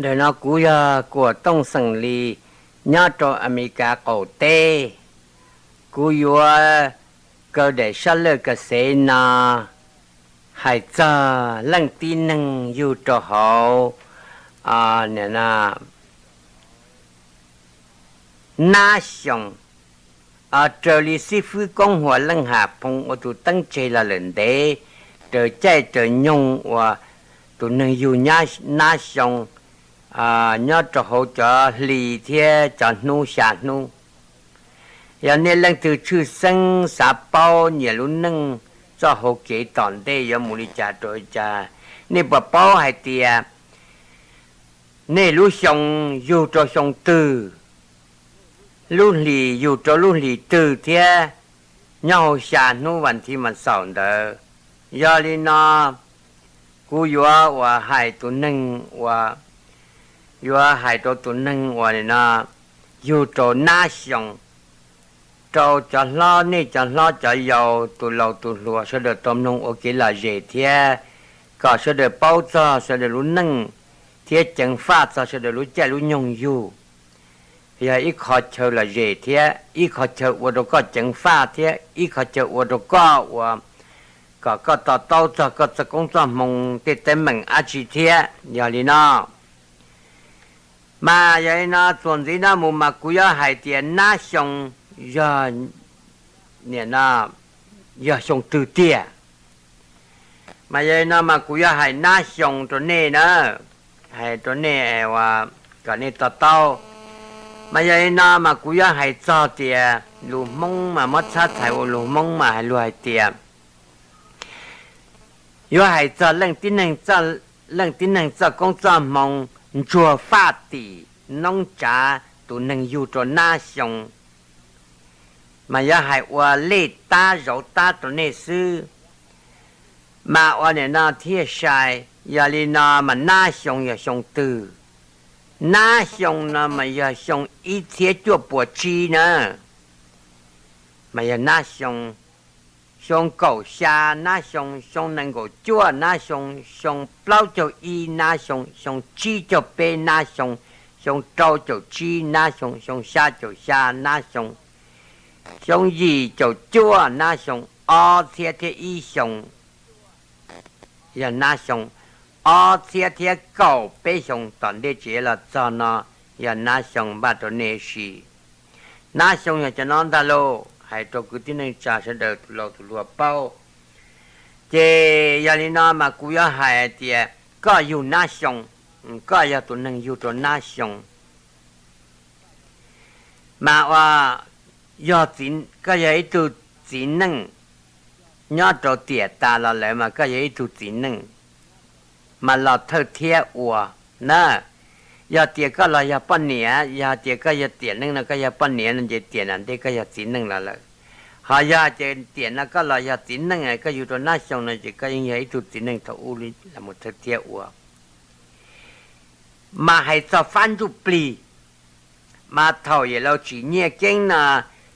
Ntawm no kuv yog Kuam Tooj xeem Lis, nyob rau Amelikas qaum teb. Kuv yuav kaw daim sab laj ka xev no hais txog leej tib neeg yug rau hauv nab xyoo. Raws li xib fwb Koob Huas Leej Ham Phoo ua tus teeb tseg los lawm ntev, raws caij raws nyoog uas tus neeg yug nab xyoo nyob rau hauv cov hli thiab cov hnub xya hnub. Yog nej leej twg tshwj xeeb xav paub nyias lub neej txoj hauv kev tom ntej yuav mus li cas rau li cas, nej puas paub hais tias nej lub xyoo yug rau xyoo twg, lub hlis yug rau lub hlis twg thiab nyob hauv xya hnub vas thiv mas xaum ntawd. Yog li no, kuv yuav uas hais tus neeg uas, yuav hais rau tus neeg uas no yug rau nab xyoo, rau cov hlob, nej cov hlob cov yau, tus laus tus hluas sawv daws tau mloog ua kev lom zem thiab kom sawv daws paub txog sawv daws lub neej thiab ceev faj txog sawv daws lub caij lub nyoog yug. Yog ib qho chaw lom zem thiab ib qho chaw ua rau koj ceev faj thiab ib qho chaw ua rau koj uas kom koj to taub txog koj txoj koob txoj hmoo tej teeb meem dab tsi thiab. Yog li no, mas yog li no txuas ntxiv no mus mas kuv yuav hais tias nab xyoo yog, nim no, yog xyoo twg tiag. Mas yog li no mas kuv yuav hais nab xyoo rau nej na, hais rau nej kom nej to taub. Mas yog li no mas kuv yuav hais txog tias lus Hmoob mas muab txhab txhais ua lus Hmoob mas hais lus hais tias yuav hais txog leej tib neeg txoj koob txoj hmoo ntsuag faj tim noob tsav tus neeg yug rau nab xyoo, mas yuav hais ua lej tab zauv tab rau nej xwb. Mas ua nim no thiaj sai. Yog li no mas nab xyoo yog xyoo twg? Nab xyoo no mas yog xyoo ib txhiab cuaj puas tsib na, mas yog nab xyoo. Xyoo kaum xya nab xyoo, xyoo nees nkaum cuaj nab xyoo, xyoo plaub caug ib nab xyoo, xyoo tsib caug peb nab xyoo, xyoo rau caum tsib nab xyoo, xyoo xya caum xya nab xyoo, xyoo yim caum cuaj nab xyoo, ob txhiab thiab ib xyoo yog nab xyoo, ob txhiab thiab kaum peb xyoo tom ntej tsev los txog no yog nab xyoo npaj rau nej si. Nab xyoo yog cov no ntag lauj, hais rau kwv tij neej tsa sawv daws tus laus tus hluas paub. Ces yog li no mas kuv yuav hais tias koj yug nab xyoo, koj yog tus neeg yug rau nab xyoo, mas ua, koj yog ib tug txiv neej nyob rau tiam tas los lawm mas koj yog ib tug txiv neej, mas los thawj thiab ua na. Yog tias koj los yog poj niam, yog tias koj yog tiam neej no koj yog poj niam no ces tiam nam ntej koj yog txiv neej los lawm. Ho yog tias tiam no koj los yog txiv neej koj yug rau nab xyoo no ces koj yeej yog ib tug txiv neej thaum ub los mus thawj thiab ua. Mas hais txog fab ntsuj plig, mas thaum yawm laus Tsim Nyiaj Keeb no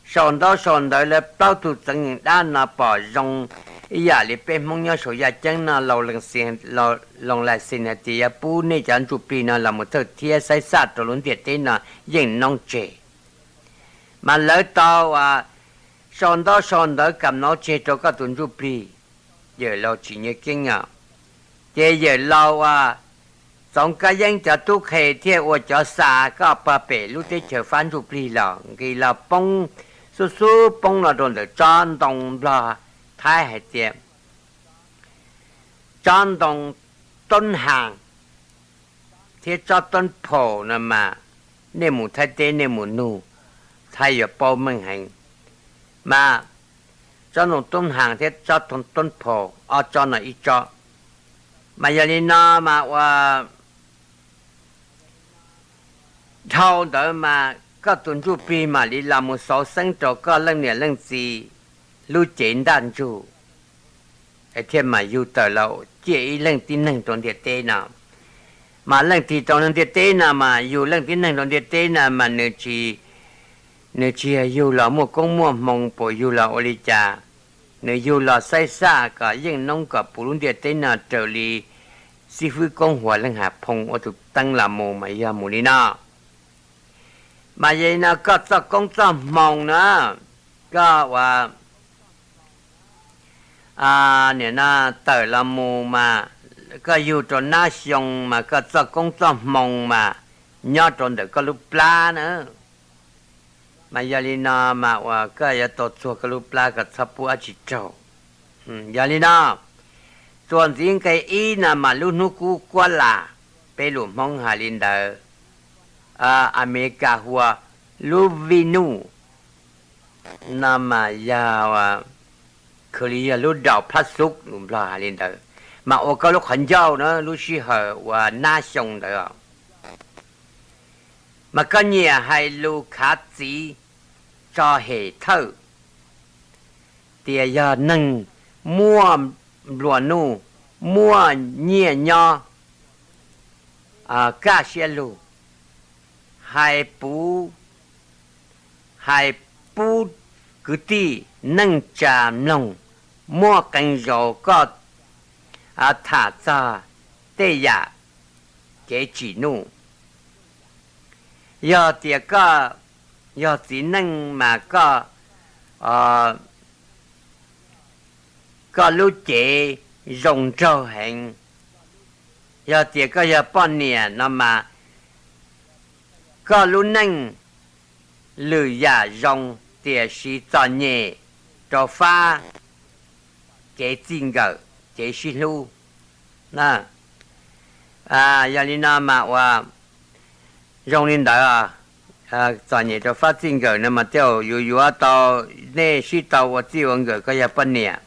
sau ntaub sau ntawv lawv plaub tug txeev yees dab no pom zoo ib yam li peb Hmoob nyob saum yaj ceeb no, Loos Lais Xis hais tias yuav pub nej cov ntsuj plig no los mus thawj thiab xaib xaj rau lub ntiaj teb no yeej noob tseg. Mas lawv tau sau ntaub sau ntawv kam nov tseg rau koj tus ntsuj plig, yawm laus Tsim Nyiaj Keeb os. Ces yawm laus Txoov Kab Yeeb cov tub qhe thiaj ua cov xa koj pog pem lub teb chaws fab ntsuj plig los nqis los poob, xub xub poob los rau ntawm tsob ntoo, Nplog Thaib hais tias tsob ntoo Toob Has thiab tsob Toob Phaus no mas, nej mus Thaib teb nej mus nug, Thaib yuav paub meej heev. Mas tsob ntoo Toob Has thiab tsob Toob Phaus ob tsob no ib tsob. Mas yog li no mas ua dhau ntawd mas koj tus ntsuj plig mam li los mus xauv xeeb rau koj leej niam leej txiv lub cev ntaj ntsug, thiaj mam yug tawm los ciaj ib leej tib neeg rau ntiaj teb no. Mas leej twg rau ntiaj teb no mas yug leej tib neeg rau ntiaj teb no mas nws tsis, nws tsis yog yug los muaj koob muaj hmoo puas yug los ua li cas, nws yug los xaib xaj kom yeej noob kom puv lub ntiaj teb no raws li xib fwb Koob Huas Leej Ham Phoo ua tus teeb los mus mas yog mus li no. Mas yog li no koj txoj koob txoj hmoo na, koj ua nim no tawm los mus mas koj yug rau nab xyoo mas koj txoj koob txoj hmoo mas nyob rau ntawm koj lub plab na. Mas yog li no mas uas koj yuav tau txuag koj lub plab kom txhob pub dab tsi raug. Yog li no, txuas ntxiv nqe ib no mas lub hnub qub kuab lam, peb lus Hmoob hais li ntawd, Amelikas hu ua lub vij nuj no mas yog khwv li yog lub daus phab xub lus Nplog hais li ntawd, mas ua koj lub qhov ncauj na lub sij hawm uas nab xyoo ntawd os. Mas koj nyiam hais lus khav txiv tso hem thawj, tias yog neeg muaj nplua nuj, muaj nyiaj nyob, kaj siab lug, hais puv, hais pub kwv tij neej tsa mloog, muaj qee zaus koj tham txog tej yam kev tsim nuj. Yog tias koj yog txiv neej mas koj, koj lub cev zoo nraug heev. Yog tias koj yog poj niam no mas koj lub neej lwm yam zoo tiam sis txom nyem rau fab kev txij nkawm, kev sib hlub. Yog li no mas uas zoo li ntawd, txom nyem rau fab txij nkawm no mas tej zaum yuav yuav tau, nej sib tau ua txij ua nkawm koj yog poj niam,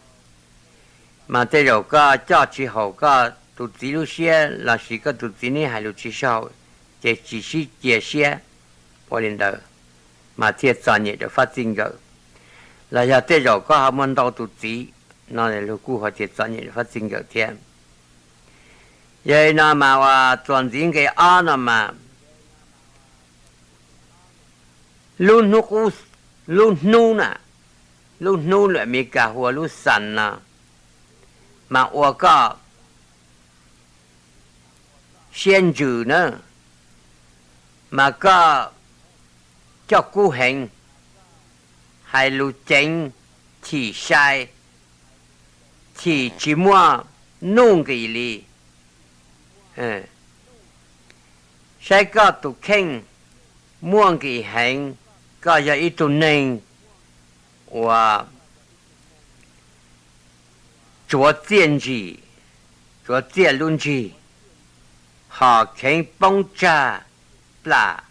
mas tej zaum koj coj tsis haum koj tus txiv lub siab lossis koj tus txiv neb hais lus tsis sib haum, ces tsis sib cia siab. Ua li ntawd mas thiaj txom nyem rau fab txij nkawm. Los yog tej zaum koj ho muaj ntau tus txiv no, luag kuj hais tias txom nyem rau fab txij nkawm thiab. Yog li no mas uas txuas ntxiv nqe ob no mas lub hnub qub, lub hnub na, lub hnub lawm Amelikas hu ua lub sun no, mas ua koj siab ntsws na, mas koj coj kub heev, hais lus ceev, chim sai, chim tsis muaj nuj nqis li. Saib koj tus kheej muaj nqis heev, koj yog ib tug neeg uas tsuav txiaj ntsim, tsuav txiaj lub ntsig, hom kheev poob tsag plam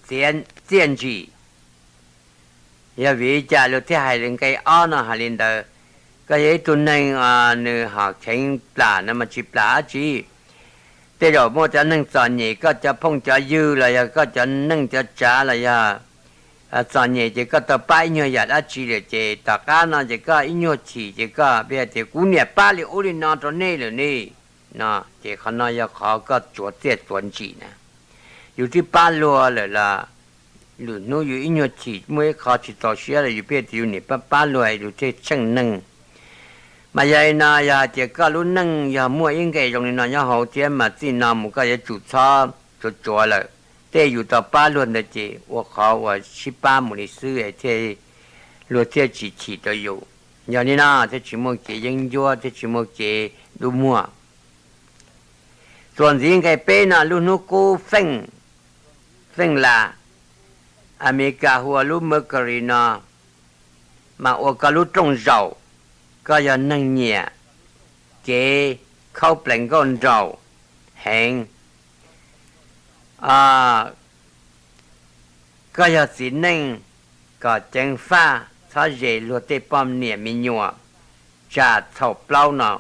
txiaj ntsim. Yog vim li cas luag thiaj hais nqe ob no hais li ntawd? Koj yog ib tug neeg nws hom kheev plam no mas tsis plam dab tsi. Tej zaum muaj cov neeg txom nyem, koj cov phooj cov ywg los yog koj cov neej cov tsav los yog txom nyem ces koj tau pab ib nyuag yam dab tsi lawm ces tom qab no ces koj ib nyuag chim ces koj pheej hais tias kuv niam pab li ub li no rau nej lawm ne. No ces qhov no yog qhov koj tsuav txiaj tsuav ntsim na. Yus twb pab luag lawm los lwm hnub yus ib nyuag chim muaj ib qho tsis txaus siab los yus pheej tias yus niam pab pab luag yus thiaj tsheej neeg. Mas yog li no yog hais tias koj lub neej yog muaj ib nqe zoo li no nyob hauv thiab mas txij no mus koj yuav tsum txhob tsuav tsuav lawm. Tej yus tau pab luag ntawd ces ua qhov uas sib pab mus li xwb thiaj, luag thiaj tsis chim rau yus. Yog li no thiaj tsis muaj kev yeeb ncuab thiab tsis muaj kev dub muag. Txuas ntxiv nqe peb no lub hnub qub feej, feej las, Amelikas hu ua lub Mercury no, mas ua koj lub rooj zaum, koj yog neeg nyiam kev khaub plees nkauj nraug heev. Koj yog txiv neej kom ceev faj txhob zes luag tej poj niam me nyuam, tsam txhaum plaub no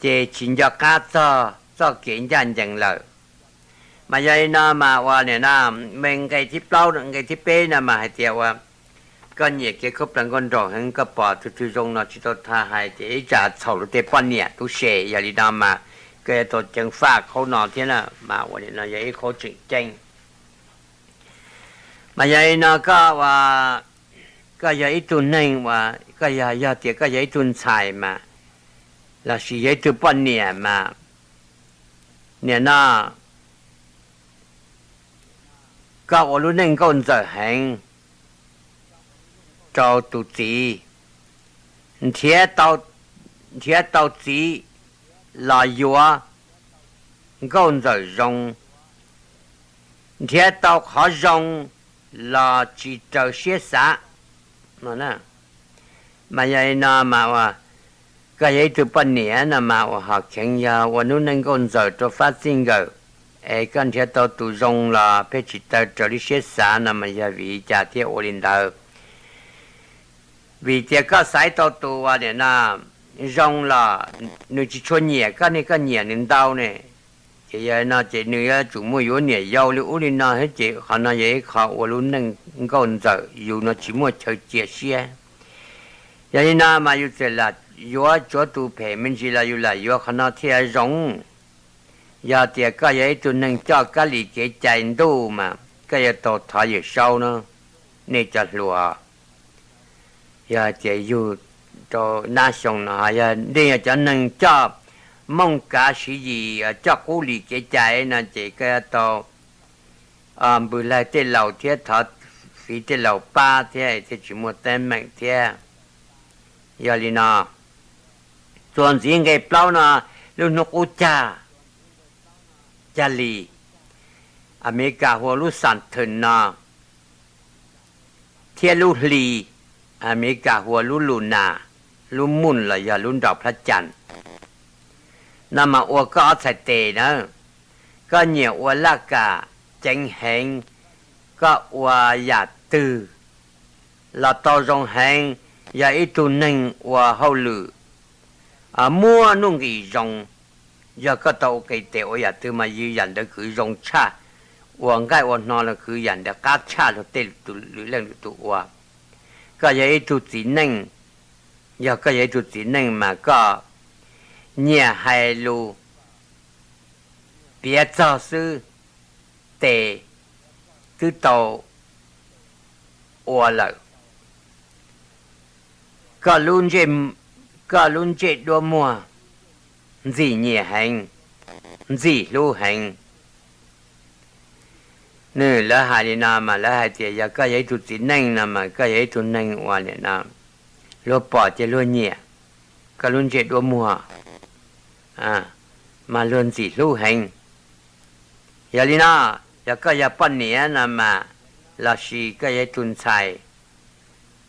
ces tsis nco qab txog txoj kev ncaj ncees lawm. Mas yog li no mas ua nim no me nqe thib plaub nqe thib peb no mas hais tias ua koj nyiam kev khaub plees nkauj nraug heev, koj pom tus twg zoo no tsis tau tha hais ces ib tsam txhaum luag tej poj niam tub se. Yog li no mas koj yuav tau ceev faj qhov no thiab na, mas ua nim no yog ib qhov tseem ceeb. Mas yog li no koj ua, koj yog ib tug neeg ua, koj yog, yog tias koj yog ib tug ntxhais mas lossis yog ib tug poj niam mas, nim no koj ua lub neej nkauj ntxawm heev rau tus txiv, nrhiav tau txiv los yuav nkauj ntxawm zoo, nrhiav tau qhov zoo los tsis raws siab xav. Mas yog li no mas ua, koj yog ib tug poj niam no mas ua ho kheev yog ua lub neej nkauj ntxawm rau fab txij nkawm, es koj nrhiav tau tus zoo los pheej tsis tau raws li siab xav no mas yog vim li cas thiaj ua li ntawd? Vim tias koj xaiv tau tus uas nim no zoo los nws tsis tshua nyiam koj ne, koj nyiam nws ntau ne, ces yog no ces nws yuav tsum muaj yuav niam yau li ub li no thiab, ces qhov no yog ib qho ua lub neej nkauj ntxawm yus no tsis muaj chaw cia siab. Yog li no mas yus txawm lam yuav tsuav tus phem me ntsis los yus lam yuav qhov no thiaj zoo. Yog tias koj yog ib tug neeg coj kab li kev cai ntuj mas koj yuav tau thov Yawm Saub no, nej cov hluas, yog tias yug rau nab xyoo no yog nej yog cov neeg coj mooj kav siv yim, coj qub li kev cai no ces koj yuav tau npws laig tej laus thiab thov fiv tej laus pab thiab thiaj tsis muaj teeb meem thiab. Yog li no, txuas ntxiv nqe plaub no, lub hnub qub cag, cag li, Amelikas hu ua lub Saturn no, thiab lub hli, Amelikas hu ua lub Luna, lub moon los yog lub nraum plab cas, no mas ua koj ob txhais tes na. Koj nyiam ua laj kam ceev heev, koj ua yam twg los tau zoo heev. Yog ib tug neeg ua hauj lwm muaj nuj nqis zoo, yog koj tau ua qis tes ua yam twg mas yog yam ntawd khwv zoo tshaj, ua nqaij ua hno los khwv yam ntawd qab tshaj luag tej lwm leej lwm tus ua. Koj yog ib tug txiv neej, yog koj yog ib tug txiv neej mas koj nyiam hais lus piav txog xwb, tes twb tau ua lawm. Koj lub ntsej duab muag ntxim nyiam heev, ntxim hlub heev. Nws lawv hais li no mas lawv hais tias yog koj yog ib tug txiv neej no mas koj yog ib tug neeg uas nim no luag pom ces luag nyiam, koj lub ntsej duab muag mas luag ntxim hlub heev. Yog li no, yog koj yog poj niam no mas, lossis koj yog ib tug ntxhais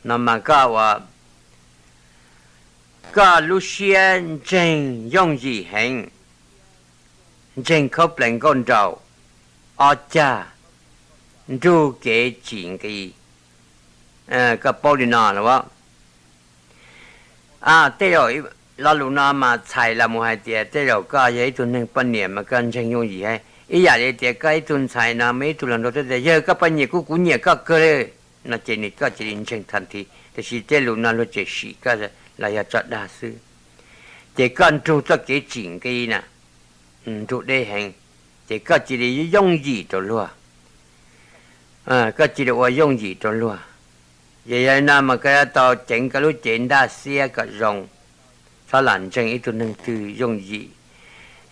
no mas koj ua, koj lub siab ntseeg yooj yim heev, ntseeg khaub plees nkauj nraug, ob cag nrug kev tsim nqi. Koj paub li no los? Tej zaum lo lus no mas txhais los mus hais tias tej zaum koj yog ib tug neeg poj niam mas koj ntseeg yooj yim heev, ib yam li tias koj ib tug ntxhais no muaj ib tug hluas nraug tuaj tias yawg koj puas nyiam kuv, kuv nyiam koj kawg li no ces nws koj cia li ntseeg tag nrho, tiam sis tej lus no luag tseem sim koj los yog tso dag xwb. Ces koj nrug txoj kev tsim nqi na, nrug deb heev, ces koj cia li yooj yim rau luag. Koj cia li ua yooj yim rau luag. Ces yog li no mas koj yuav tau ceev koj lub cev ntaj xiab kom zoo, txhob lam ntseeg ib tug neeg twg yooj yim.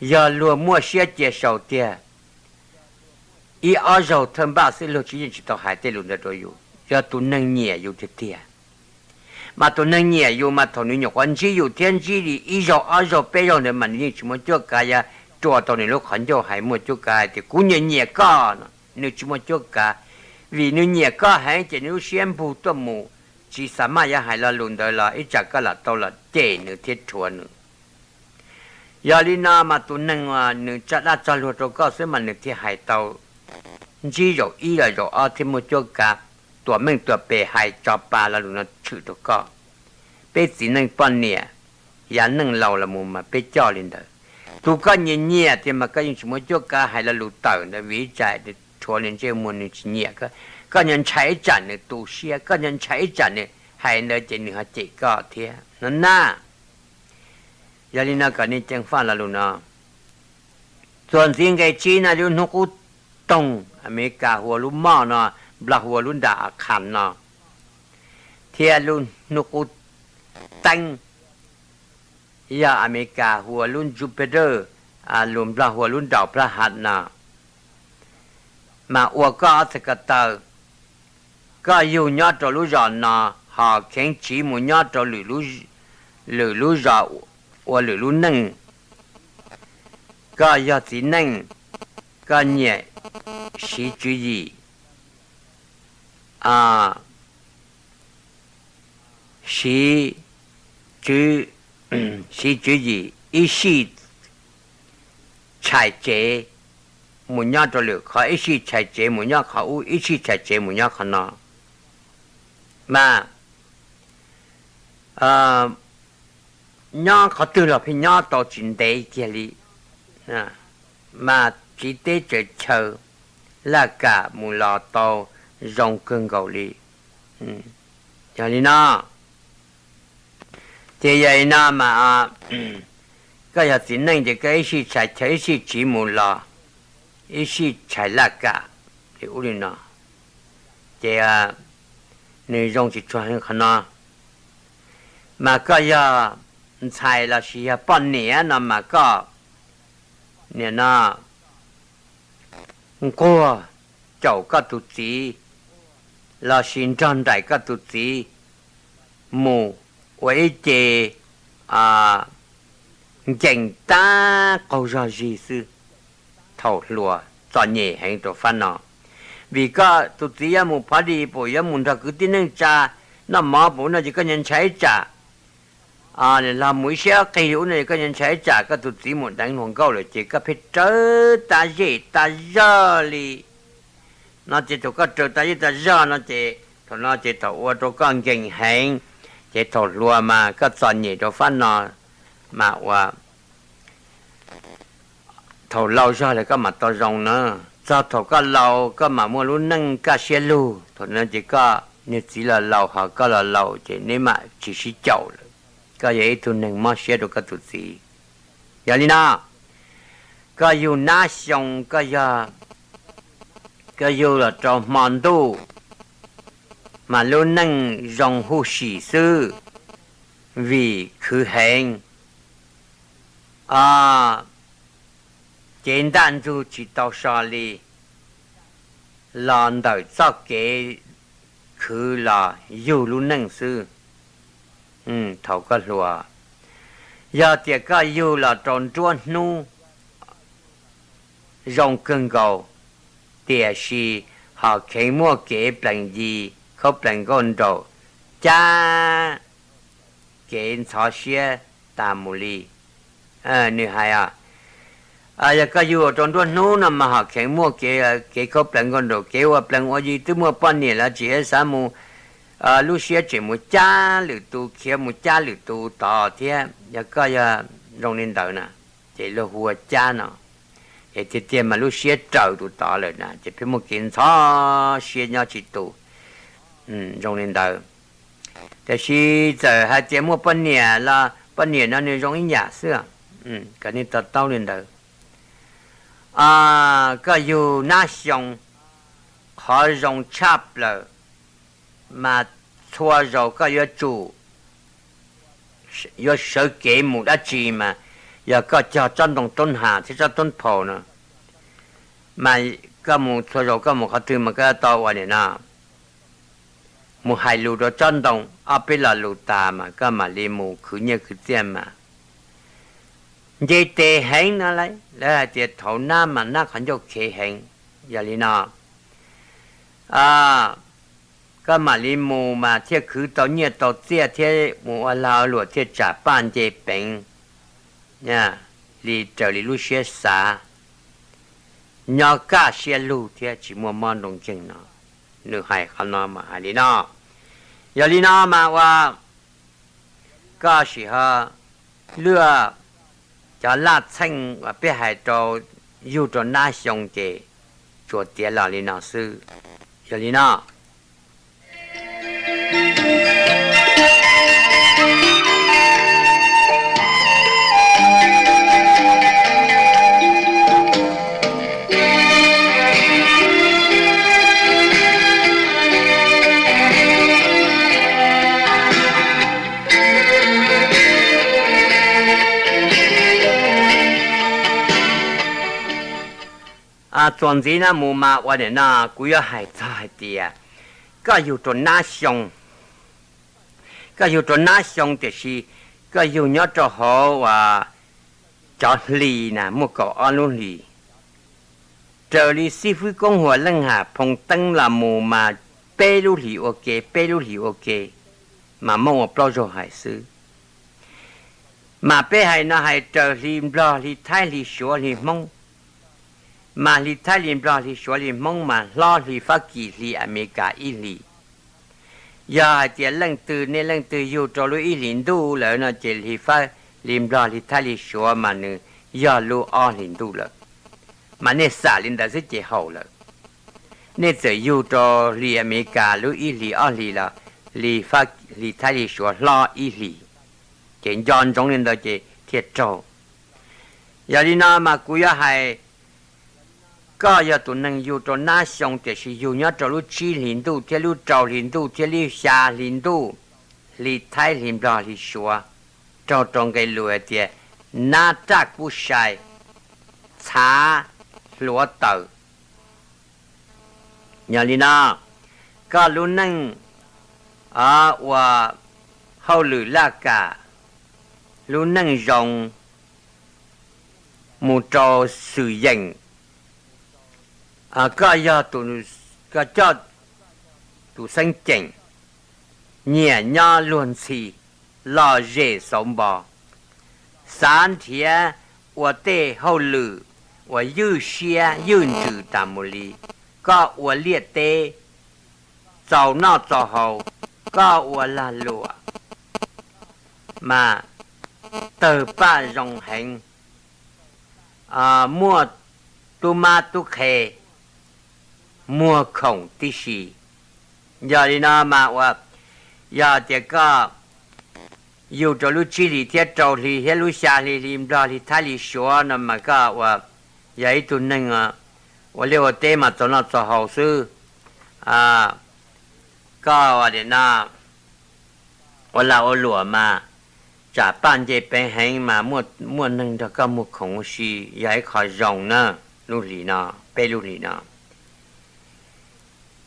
Yog luag muaj siab cia sau tiag, ib ob zaug thawj npaj xwb luag tsis yeej tsis tau hais tej lus ntawd rau yus. Yog tus neeg nyiam yus tiag tiag, mas tus neeg nyiam yus mas thaum nws nyuam qhuav ntsib yus thiab ntsib li ib zaug ob zaug peb zaug ntawd mas nws yeej tsis muaj cuab kav, yog rua tau nws lub qhov ncauj hais muaj cuab kav hais tias kuv nyiam nyiam koj no, nws tsis muaj cuab kav. Vim nws nyiam koj heev ces nws lub siab npug tuaj mus, tsis xa maj yuav hais lo lus ntawd los ib tsam koj lam tau los cem nws thiab rhuav nws. Yog li no mas tus neeg uas nws tso dag tso luag rau koj xwb mas nws thiaj hais tau ntsib zaum ib los zaum ob thiaj muaj cuab kav, tuam meej tuam pem hais tso pa lo lus no tshwm rau koj. Peb txiv neej poj niam, yav neej laus los mus mas peb coj li ntawd. Tus koj nyiam nyiam tiag mas koj yeej tsis muaj cuab kav hais lo lus tawm ntawd vim ib tsam rhuav nws ntsej muag nws tsis nyiam koj. Koj nyias ntshai ib tsam nws tu siab, koj nyias ntshai ib tsam nws hais ntawd ces nws ho cem koj thiab no na. Yog li no kom nej ceev faj lo lus no. Txuas ntxiv nqe tsib no lub hnub qub toog, Amelikas hu ua lub moj no, Nplog hu ua lub nram a khas no, thiab lub hnub qub teeb, yog Amelikas hu ua lub Jupiter, lus Nplog hu ua lub nraum plab hav no, mas ua koj ob txhais ko taw, koj yug nyob rau lub zos no, ho kheev tsiv mus nyob rau lwm lub zos ua lwm lub neej. Koj yog txiv neej, koj nyiam siv tswv yim, siv, siv tswv yim ib sij tshais tsev mus nyob rau lwm qhov, ib sij tshais tsev mus nyob qhov ub, ib sij tshais tsev mus nyob qhov no. Mas nyob qhov twg los pheej nyob tau tsis ntev kiag li, mas tsiv teb tsaws chaw, laj kam mus los tau zoo kawg nkaus li. Yog li no, ces yog li no mas koj yog txiv neej ces koj ib sij tshais chaw, ib sij tsiv mus los, ib sij tshais laj kam li ub li no, ces nws zoo tsis tshua heev qhov no. Mas koj yog ntxhais lossis yog poj niam no mas koj, nim no, nquag caum koj tus txiv lossis nrog nraim koj tus txiv mus ua ib ce nkees tab qaug zog zig xwb. Thaum hluas txom nyem heev rau fab no, vim koj tus txiv yuav mus phov di pum yuav mus nrog kwv tij neej tsa noj mov pum no ces koj nyias ntshai ib tsam, los mus ib siab qig ub no ces koj nyias ntshai ib tsam koj tus txiv mus deev hluas nkauj lawm ces koj pheej raws tas zej tas zog li no ces thaum koj raws tas zej tas zog no ces thaum no ces thaum ua rau koj nkees heev, ces thaum hluas mas koj txom nyem rau fab no mas ua thaum laus zog lawm koj mam tau zoo na. Txog thaum koj laus koj mam muaj lub neej kaj siab lug, thaum no ces koj niag txiv los laus ho koj los laus ces neb mam tsis sib caum lawm. Koj yog ib tug neeg mob siab rau koj tus txiv. Yog li no, koj yug nab xyoo, koj yug los rau hmo ntuj, mas lub neej zoo huj sim xwb, vim khwv heev, cev ntaj ntsug tsis tau so li, los ntawm txoj kev khwv los yug lub neej xwb. Thaum koj hluas, yog tias koj yug los rau nruab hnub zoo kawg nkaus, tiam sis ho kheev muaj kev plees yig khaub plees nkauj nraug, cab kev ntxhov siab tas mus li. Nws hais, yog koj yug rau nruab hnub no mas ho kheev muaj kev khaub plees nkauj nraug, kev ua plees ua yi, twb muaj poj niam los tsis xav mus lub siab tseem mus cab lwm tus, khiav mus cab lwm tus tod thiab. Yog koj yog zoo li ntawd na, ces luag hu ua cab no, es tiag tiag mas lub siab raws tus tod lawm na ces pheej muaj kev ntxhov siab nyob tsis tus. Zoo li ntawd, tiam sis txawm hais tias muaj poj niam los poj niam no nws zoo ib yam xwb. Kom nej to taub li ntawd. Koj yug nab xyoo, qhov zoo tshaj plaws mas txhua zaus koj yuav tsum yuav sawv kev mus dab tsi mas, yog koj cog tsob ntoo toob has thiab tsob toob phaus no mas, koj mus txhua zaus koj mus qhov twg mas koj yuav tau ua nim no, mus hais lus rau tsob ntoo ob peb lo lus tas mas koj mam li mus khwv nyiaj khwv txiaj mas. Nce tes heev no lawv hais tias thaum nab mas nab qhov ncauj khev heev. Yog li no, koj mam li mus mas thiaj khwv tau nyiaj tau txiaj thiab mus ua lag ua luam thiaj tsam paj nce peev li raws li lub siab xav, nyob kaj siab lug thiab tsis muaj mob nroo nkeeg no. Nws hais qhov no mas hais li no. Yog li no mas ua koj sim ho luaj cov laj txheej uas peb hais rau yug rau nab xyoo ces tsuas tiav los li no xwb. Yog li no. Txuas ntxiv no mus mas ua nim no kuv yuav hais txog hais tias koj yug rau nab xyoo, koj yug rau nab xyoo tiam sis koj yug nyob rau hauv uas cov hlis na muaj kaum ob lub hlis. Raws li xib fwb Koob Huas Leej Ham Phoo Teeb los mus mas peb lub hlis ua ke, peb lub hlis ua ke, mas muaj ua plaub zaug hais xwb. Mas peb hais no hais raws hli Nplog, hli Thaib, hli Suav, hli Hmoob. Mas hli Thaib, hli Nplog, hli Suav, hli Hmoob mas hlob hli Fab Kis, hli Amelikas ib hlis. Yog hais tias leej twg, nej leej twg yug rau lub ib hlis ntuj lawm no ces hli Fab, hli Nplog, hli Thaib, hli Suav mas nws yog lub ob hlis ntuj lawm. Mas nej xam li ntawd xwb ces haum lawm. Nej txawm yug rau hli Amelikas lub ib hlis ob hlis los hli Thaib, hli Suav hlob ib hlis, ces nco ntsoov li ntawd ces thiaj raug. Yog li no mas kuv yuav hais, koj yog tus neeg yug rau nab xyoo tiam sis yug nyob rau lub tsib hlis ntuj thiab lub rau hlis ntuj thiab lub xya hlis ntuj, hli Thaib, hli Nplog, hli Suav, raug rau nqe lus hais tias nab raj kub sai, txhav hluav taws. Yog li no, koj lub neej ua hauj lwm laj kam, lub neej zoo mus rau xwm yeem, koj yog, koj coj tus xeeb ceem, nyiam nyob luag ntxhi, lom zem xauv npo, xav nrhiav ua tej hauj lwm uas ywj siab ywj ntsws tas mus li, koj ua liaj teb, txaus noj txaus haus, koj ua lag luam, mas tawg paj zoo heev, muaj tub mab tub qhe, muag khoom tib si. Yog li no mas ua, yog tias koj yug rau lub tsib hlis thiab rau hli thiab lub xya hli, hli Nplog, hli Thaib, hli Suav no mas koj ua, yog ib tug neeg ua liaj ua teb mas txaus noj txaus haus xwb. Koj ua li no, ua lag ua luam mas tsam paj nce peev heev mas muaj neeg nrog koj muag khoom ua si, yog ib qho zoo na, lub hlis no, peb lub hlis no.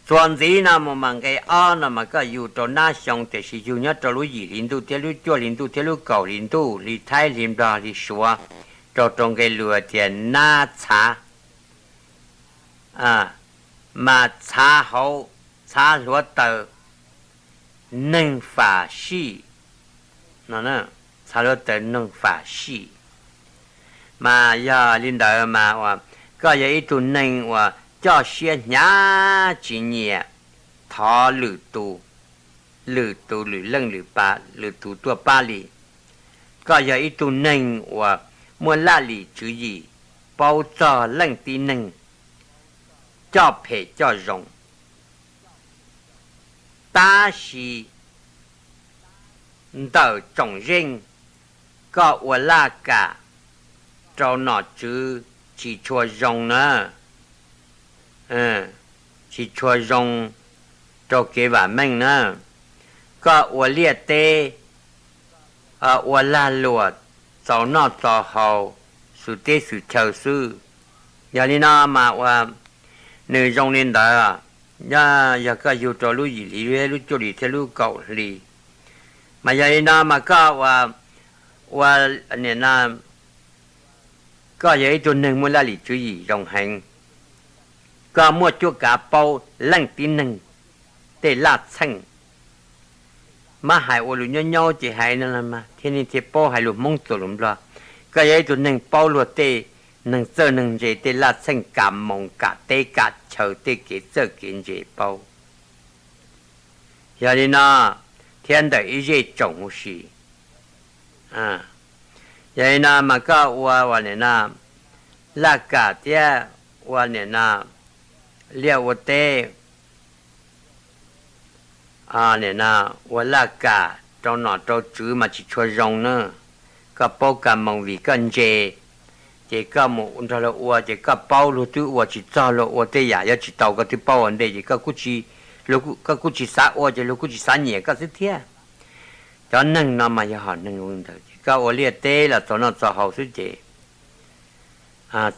Txuas ntxiv no mus mas nqe ob no mas koj yug rau nab xyoo tiam sis yug nyob rau lub yim hli ntuj thiab lub cuaj hli ntuj thiab lub kaum hli ntuj, hli Thaib, hli Nplog, hli Suav, raug rau nqe lus tias nab txhav, mas txhav hauv, txhav hluav taws, neeg fam sij, txhav hluav taws neeg fam sij. Mas yog li ntawd mas ua, koj yog ib tug neeg uas coj siab hnyav tsis nyiam thov lwm tus, lwm tus lwm leej lwm pa, lwm tus tuaj pab li. Koj yog ib tug neeg uas muaj laj lim tswv yim, paub txog leej tib neeg, coj phem coj zoo. Tab sis ntawm tsoom zeej, koj ua laj kam rau nom tswv tsis tshua zoo na, tsis tshua zoo rau kev vam meej na. Koj ua liaj teb, ua lag luam, txaus noj txaus haus, xwm teb xwm chaw xwb. Yog li no mas ua, nws zoo li ntawd, yog koj yug rau lub yim hli thiab lub cuaj hli thiab lub kaum hli. Mas yog li no mas koj ua, ua, nim no, koj yog ib tug neeg muaj laj lim tswv yim zoo heev, koj muaj cuab kav paub leej tib neeg tej laj txheej. Mab hais ua lus nyob nyob ces hais no thiaj nej thiaj paub hais lus Hmoob txuas lus Nplog. Koj yog ib tug neeg paub luag tej neeg txawj neeg ntse tej laj txheej, kam moos kam teb kam chaw tej kev txawj kev ntse paub. Yog li no, thiab ntawm ib zej tsoom huv si. Yog li no mas koj ua ua nim no, laj kam thiab ua nim no, liaj ua teb, nim no, ua laj kam rau nom rau tswv mas tsis tshua zoo na. Koj paub kam moos vim koj ntse, ces koj mus nrog luag ua ces koj paub luag twb ua tsis txog, luag ua tej yam yuav tsis tau koj twb paub ua ntej ces koj kuj tsis xav ua ces luag kuj tsis xav nyiam koj xwb thiab. Cov neeg no mas yog hom neeg ntawd ces koj ua liaj teb los txaus noj txaus haus xwb ces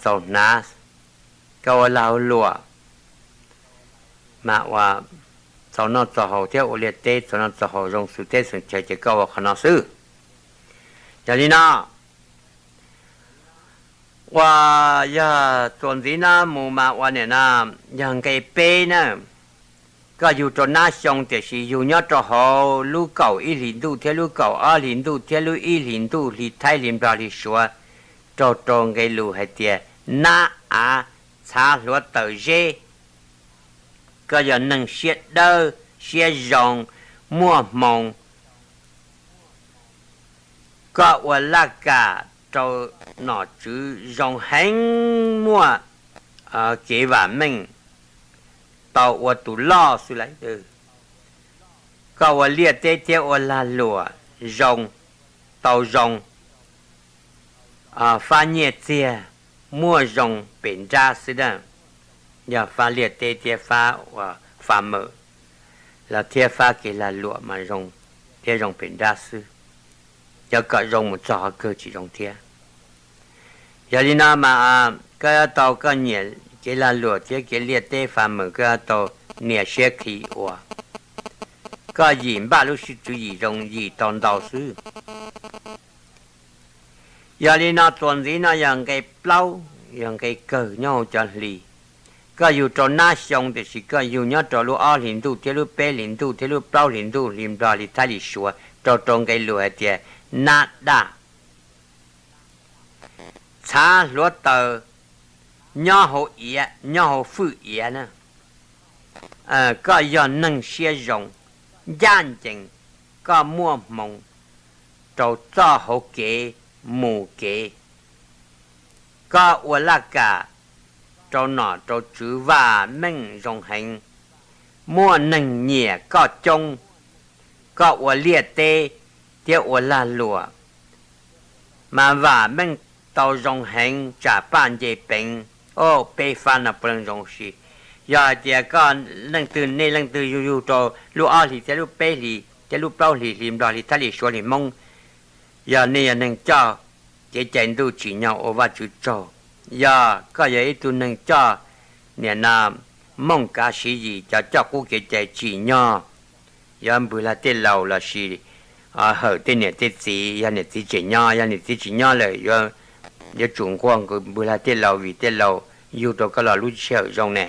txaus hnav, koj ua lag ua luam, mas ua txaus noj txaus haus thiab ua liaj teb txaus noj txaus haus zoo xws teb xws chaw ces koj ua qhov no xwb. Yog li no, ua, yog txuas ntxiv no mus mas ua niam no, yog nqe peb na, koj yug rau nab xyoo tiam sis yug nyob rau hauv lub kaum ib hlis ntuj thiab lub kaum ob hlis ntuj thiab lub ib hlis ntuj hli Thaib hli Nplog hli Suav, raug rau nqe lus hais tias nab av txhav hluav taws zeb. Koj yog neeg siab dawb siab zoo, muaj hmoo, koj ua laj kam rau nom tswv zoo heev, muaj kev vam meej, tau ua tus loj xwb lawm. Koj ua liaj teb thiab ua lag luam zoo, tau zoo, fab nyiaj txiag, muaj zoo pem nrab xwb na. Yog fab liaj teb thiab fab ua fab mawm los thiab fab kev lag luam mas zoo thiab zoo pem nrab xwb. Cov kom zoo mus txog qhov kawg tsis zoo thiab. Yog li no mas koj yuav tau koj nyiam kev lag luam thiab kev liaj teb fab mawm koj yuav tau nias siab khi ua. Koj yim npaj lub sij tswv yim zoo yim tau ntau xwb. Yog li no txuas ntxiv no yog nqe plaub, yog nqe kawg nyob hauv cov hli. Koj yug rau nab xyoo tiam sis koj yug nyob rau lub ob hlis ntuj thiab lub peb hlis ntuj thiab lub plaub hlis ntuj hli Nplog hli Thaib hli Suav, raug rau nqe lus hais tias nab daj txhav hluav taws nyob hauv iav, nyob hauv fwj iav na. Koj yog neeg siab zoo, ncaj ncees, koj muaj hmoo rau txoj hauv kev mus kev. Koj ua laj kam rau nom rau tswv vam meej zoo heev, muaj neeg nyiam koj coob. Koj ua liaj teb thiab ua lag luam mas vam meej tau zoo heev, tsam paj nce peev, o, peb fab no puav leej zoo si. Yog hais tias koj leej twg, nej leej twg yug yug rau lub ob hlis thiab lub peb hlis thiab lub plaub hlis hli Nplog hli Thaib hli Suav hli Hmoob, yog nej yog neeg coj kev cai ntuj tsim nyog ua Vajtswv tsaug. Yog koj yog ib tug neeg coj niam no mooj kav siv yim cov coj qub kev cai tsim nyog yuav npwg lag tej laus lossis hawm tej niam tej txiv, yog niam txiv tseem nyob, yog niam txiv tsis nyob lawm yuav tsum nquag npwg lag tej laus vim tej laus yug rau koj los lub sij hawm zoo ne.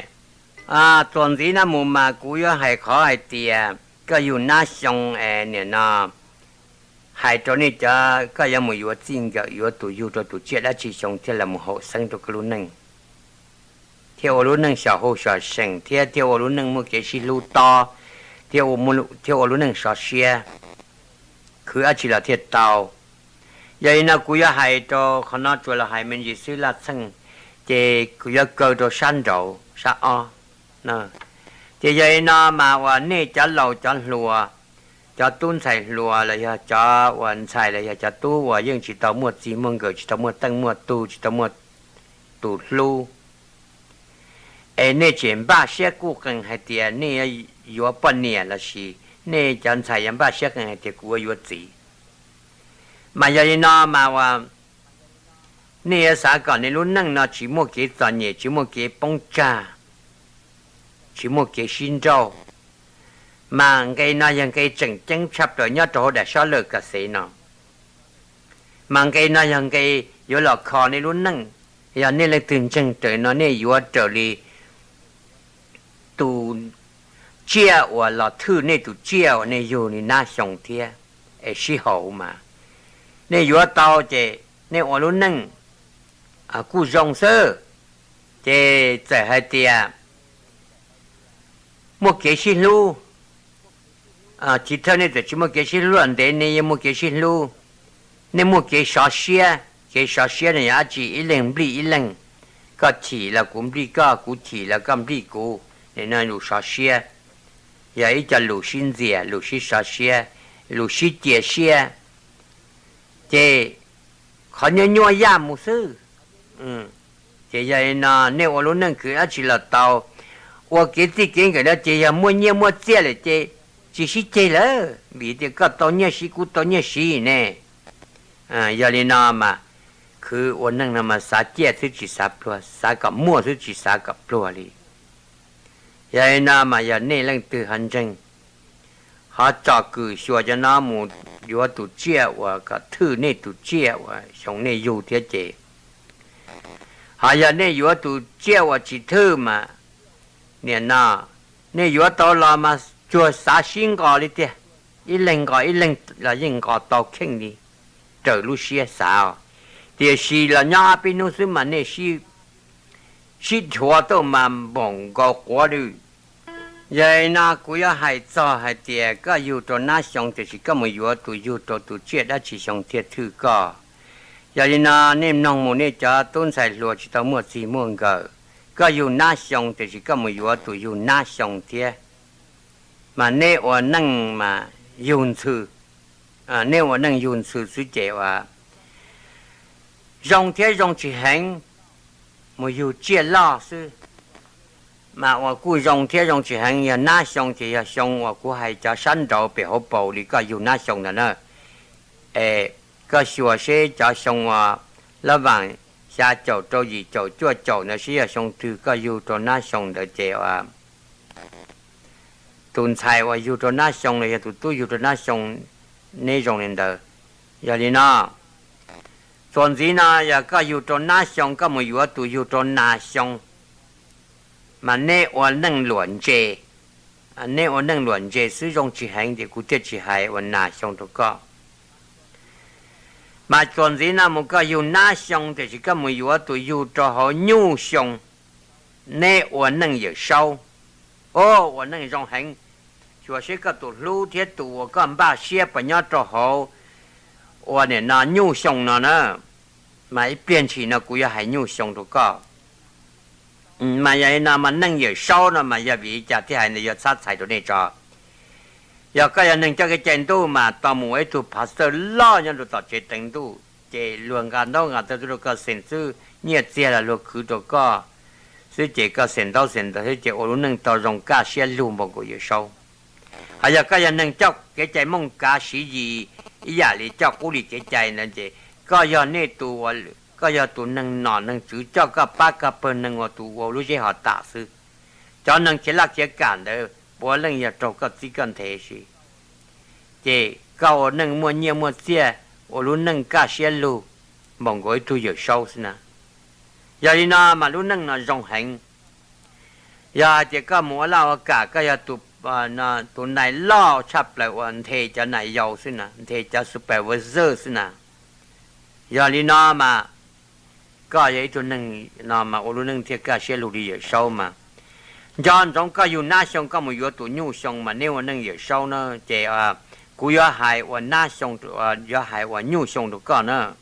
Txuas ntxiv no mus mas kuv yuav hais qhov hais tias koj yug nab xyoo es niam no hais rau nej cov koj yuav mus yuav txij nkawm yuav tus yug rau tus tsiaj dab tsi xyoo thiaj los mus haum xeeb rau koj lub neej, thiaj ua lub neej xyom hau xyom seem thiab thiaj ua lub neej muaj kev sib hlub tob, thiab ua lub neej sov siab, khwv dab tsi los thiaj tau. Yog li no kuv yuav hais rau qhov no tsuas los hais me ntsis xwb laj txheej, ces kuv yuav kaw rau sab nraud sab ob. Ces yog li no mas uas nej cov laus cov hluas, cov tub ntxhais hluas los yog cov uas ntxhais los yog cov tub uas yeej tsis tau muaj txij muaj nkawm, tsis tau muaj teej muaj tug, tsis tau muaj tus hlub, es nej tseem npaj siab kuj qees hais tias nej yuav poj niam lossis nej cov ntxhais yuav npaj siab qees hais tias kuv yuav yuav txiv. Mas yog li no mas uas nej yuav xav kom nej lub neej no tsis muaj kev txom nyem, tsis muaj kev poob tsag, tsis muaj kev sib nrauj, mas nqe no yog nqe tseem ceeb tshaj plaws nyob rau hauv daim sob lawj ka xev no. Mas nqe no yog nqe yuav los kho nej lub neej. Yog nej leej twg ntseeg raws no nej yuav raws li tus tsiaj uas los thwj nej tus tsiaj uas nej yug li nab xyoo thiab, es sib haum mas nej yuav tau ces nej ua lub neej kuj zoo xwb. Ces txawm hais tias muaj kev sib hlub, tsis thawj nej txawm tsis muaj kev sib hlub los ntev nej yeej muaj kev sib hlub. Nej muaj kev sov siab, kev sov siab no yog dab tsi? Ib leeg nplij ib leeg, koj chim los kuv nplij koj, kuv chim los koj nplij kuv, no lus sov siab. Yog ib co lus sib ntxias, lus sib sov siab, lus sib cia siab, ces qhov nyuaj nyuaj yaj mus xwb. Ces yog li no nej ua lub neej khwv dab tsi los tau, ua kev txij kev nkawm no ces yog muaj nyiaj muaj txiaj lawm ces tsis sib ceg lawm, vim tias koj tau nyiaj siv kuv tau nyiaj siv ne. Yog li no mas khwv ua neej no mas xav ciaj xwb tsis xav pluag, xav kom muaj xwb tsis xav kom pluag li. Yog li no mas yog nej leej twg ho ntseeg, ho tsom kwm xyuas cov no mus yuav tus tsiaj uas kom thwj nej tus tsiaj uas xyoo nej yug thiab ces, ho yog nej yuav tus tsiaj uas tsis thwj mas, nim no nej yuav tau los mas tsuas xav sib nqos li tiag, ib leeg nqos ib leeg los yeej nqos tau kheej li raws lub siab xav. Tiam sis los nyob ob peb hnub xwb mas nej sib dhuav tau mas npaum nkaus quav lawm. Yog li no kuv yuav hais txog hais tias koj yug rau nab xyoo tiam sis koj mus yuav tus yug rau tus tsiaj dab tsi xyoo thiaj thwj koj. Yog li no nej mloog mus nej cov tub ntxhais hluas tsis tau muaj txij muaj nkawm, koj yug nab xyoo tiam sis koj mus yuav tus yug nab xyoo thiab, mas nej ua neej mas yug ntxhw, nej ua neej yug ntxhw xwb ces ua zoo thiab zoo tsis heev, mus yug tsiaj loj xwb. Mas uas kuj zoo thiab zoo tsis heev yog nab xyoo ces yog xyoo uas kuv hais cov sab nraud pem hauv paus li koj yug nab xyoo ntawd na. Es koj xyuas seb cov xyoo uas lab vaam xya caum rau yim caum cuaj caum ntawd seb yog xyoo twg koj yug rau nab xyoo ntawd ces tus ntxhais uas yug rau nab xyoo los yog tus tub yug rau nab xyoo neb zoo li ntawd. Yog li no, txuas ntxiv no yog koj yug rau nab xyoo koj mus yuav tus yug rau nas xyoo, mas neb ua neej luam ntse, neb ua neej luam ntse xwb zoo tsis heev ces kuv thiaj tsis hais ua nas xyoo rau koj. Mas txuas ntxiv no mus koj yug nab xyoo tiam sis koj mus yuav tus yug rau hauv nyuj xyoo, neb ua neej Yawm Saub, o, ua neej zoo heev. Xyuas seb koj tus hlub thiab tus uas koj npaj siab puas nyob rau hauv ua nim no nyuj xyoo no na. Mas ib pliag ntshis no kuv yuav hais nyuj xyoo rau koj. Mas yog li no mas neej Yawm Saub no mas yog vim li cas thiaj hais ntawd yuav txhab txhais rau nej tso. Yog koj yog neeg coj kev cai ntuj mas tau mus ua ib tug pastor loj nyob rau tom tsev teev ntuj ces luag nqa ntaub nqa tawv tuaj rau koj xeem xwb, nyiaj txiag los luag khwv rau koj xwb ces koj xeem ntaub xeem ntawv xwb ces ua lub neej tau zoo kaj siab lug npaum nkaus Yawm Saub. Ho yog koj yog neeg coj kev cai Mooj kav siv yis ib yam li coj qub li kev cai ntawd ces koj yog nej tus, koj yog tus neeg nom neeg tswv coj koj pab koj pawg neeg ua tus ua lub zeb ho tam xwb. Cov neeg khiav laj khiav kam ntawd puav leej yog raug koj txib koj nthe si. Ces koj ua neej muaj nyiaj muaj txiag, ua lub neej kaj siab lug npaum nkaus ib tug Yawm Saub xwb na. Yog li no mas lub neej no zoo heev. Yog hais tias koj mus ua laj ua kam koj yog tus nais loj tshaj plaws uas nthe cov nais yau xwb na, nthe cov supervisor xwb na. Yog li no mas koj yog ib tug neeg no mas ua lub neej thiaj kaj siab lug li Yawm Saub mas. Nco ntsoov koj yug nab xyoo koj mus yuav tus nyuj xyoo mas neb ua neej Yawm Saub na ces kuv yuav hais ua nab xyoo, yuav hais ua nyuj xyoo rau koj na.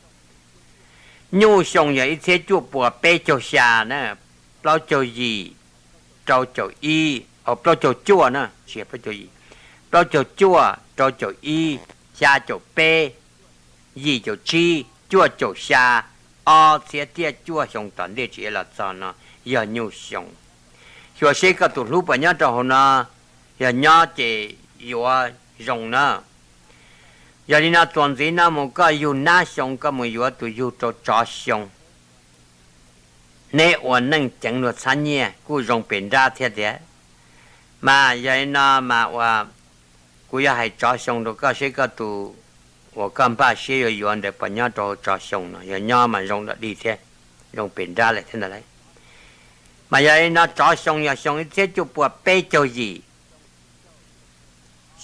Nyuj xyoo yog ib txhiab cuaj puas peb caug xya na, plaub caug yim, rau caum ib, plaub caug cuaj na, tsis yog plaub caug yim, plaub caug cuaj, rau caum ib, xya caum peb, yim caum tsib, cuaj caum xya, ob txhiab thiab cuaj xyoo tom ntej tsis los txog no yog nyuj xyoo. Xyuas seb koj tus hlub puas nyob rau hauv no, yog nyob ces yuav zoo na. Yog li no txuas ntxiv no mus koj yug nab xyoo koj mus yuav tus yug rau tsov xyoo. Neb ua neej ceev luag txhab nyiaj kuj zoo pes nrab thiab tiag. Mas yog li no mas ua, kuv yuav hais tsov xyoo rau koj seb koj tus uas koj npaj siab yuav yuav ntawd puas nyob rau hauv tsov xyoo no, yog nyob mas zoo dog dig thiab, zoo pes nrab lawm thiab ntag lauj. Mas yog li no tsov xyoo yog xyoo ib txhiab cuaj puas peb caug yim,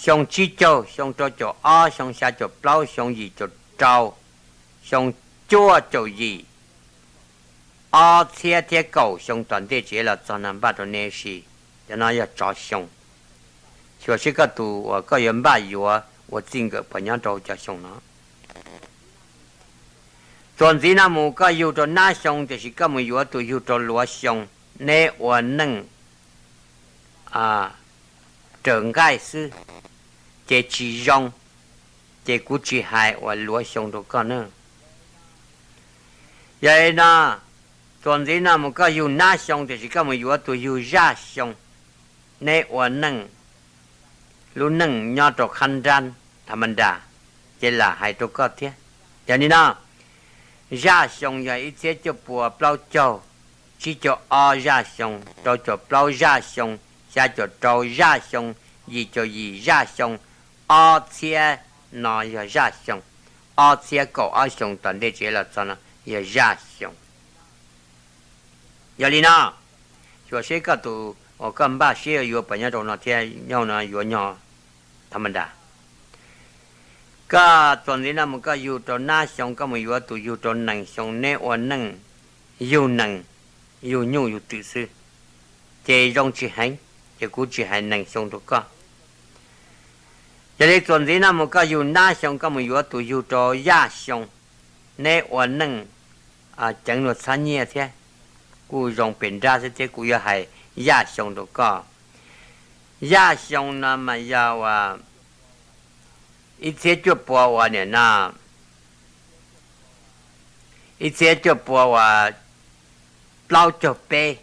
xyoo tsib caug, xyoo rau caum ob, xyoo xya caum plaub, xyoo yim caum rau, xyoo cuaj caum yim, ob txhiab thiab kaum xyoo tom ntej tsis los txog no npaj rau neb si. Cov no yog tsov xyoo. Xyuas seb koj tus uas koj yuav npaj yuav ua txij nkawm puas nyob rau cov xyoo no. Txuas ntxiv no mus koj yug rau nab xyoo tiam sis koj mus yuav tus yug rau luav xyoo, neb ua neej raws nqaij xwb, ces tsis zoo, ces kuv tsis hais uas luav xyoo rau koj na. Yog li no, txuas ntxiv no mus koj yug nab xyoo tiam sis koj mus yuav tus yug zaj xyoo, neb ua neej, lub neej nyob rau qhab nrab tha ma nra, ces lam hais rau koj thiab. Yog li no, Zaj xyoo yog ib txhiab cuaj puas plaub caug tsib caug ob zaj xyoo, rau caum plaub zaj xyoo, xya caum rau zaj xyoo, yim caum yim zaj xyoo, ob txhiab no yog zaj xyoo, ob txhiab kaum ob xyoo tom ntej tsev los txog no yog zaj xyoo. Yog li no, xyuas seb koj tus uas koj npaj siab yuav puas nyob rau no thiab, nyob no yuav nyob thas mas das. Koj txuas ntxiv no mus koj yug rau nab xyoo, koj mus yuav tus yug rau nees xyoo, neb ua neej yug nees, yug nyuj yug twm xwb, ces zoo tsis heev, ces kuv tsis hais nees xyoo rau koj. Yog li txuas ntxiv no mus koj yug nab xyoo, koj mus yuav tus yug rau yaj xyoo, neb ua neej ceev luag txhab nyiaj thiab, kuj zoo pes nrab xwb thiab, kuv yuav hais yaj xyoo rau koj. Yaj xyoo no mas yog uas ib txhiab cuaj puas uas nim no, ib txhiab cuaj puas uas plaub caug peb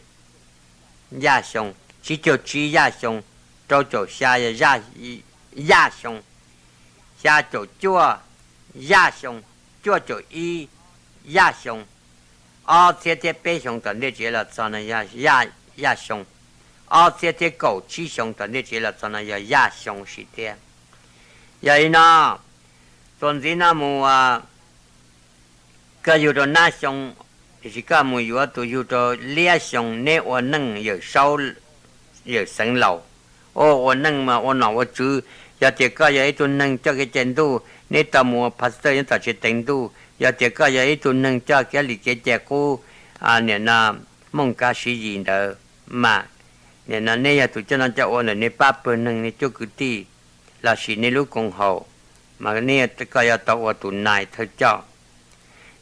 yaj xyoo, tsib caug tsib yaj xyoo, rau caum xya yaj xyoo, xya caum cuaj yaj xyoo, cuaj caum ib yaj xyoo, ob txhiab thiab peb xyoo tom ntej tsev los txog no yog yaj xyoo, ob txhiab thiab kaum tsib xyoo tom ntej tsev los txog no yog yaj xyoo sim thiab. Yog li no, txuas ntxiv no mus koj yug rau nab xyoo, tiam sis koj mus yuav tus yug rau liab xyoo, neb ua neej yawm saub yawm xeev laus, ua neej mas ua nom ua tswv. Yog tias koj yog ib tug neeg coj kev cai ntuj, neb tau mus ua pastor nyob tom tsev teev ntuj. Yog tias koj yog ib tug neeg coj kev li kev cai qub, nim no Mooj Kav Siv Yim ntawd mas, nim no neb yog tus coj noj coj ua ntawm nej pab pawg neeg, nej cuab kwv tij, lossis nej lub koom haum, mas nej, koj yuav tau ua tus nais thawj coj.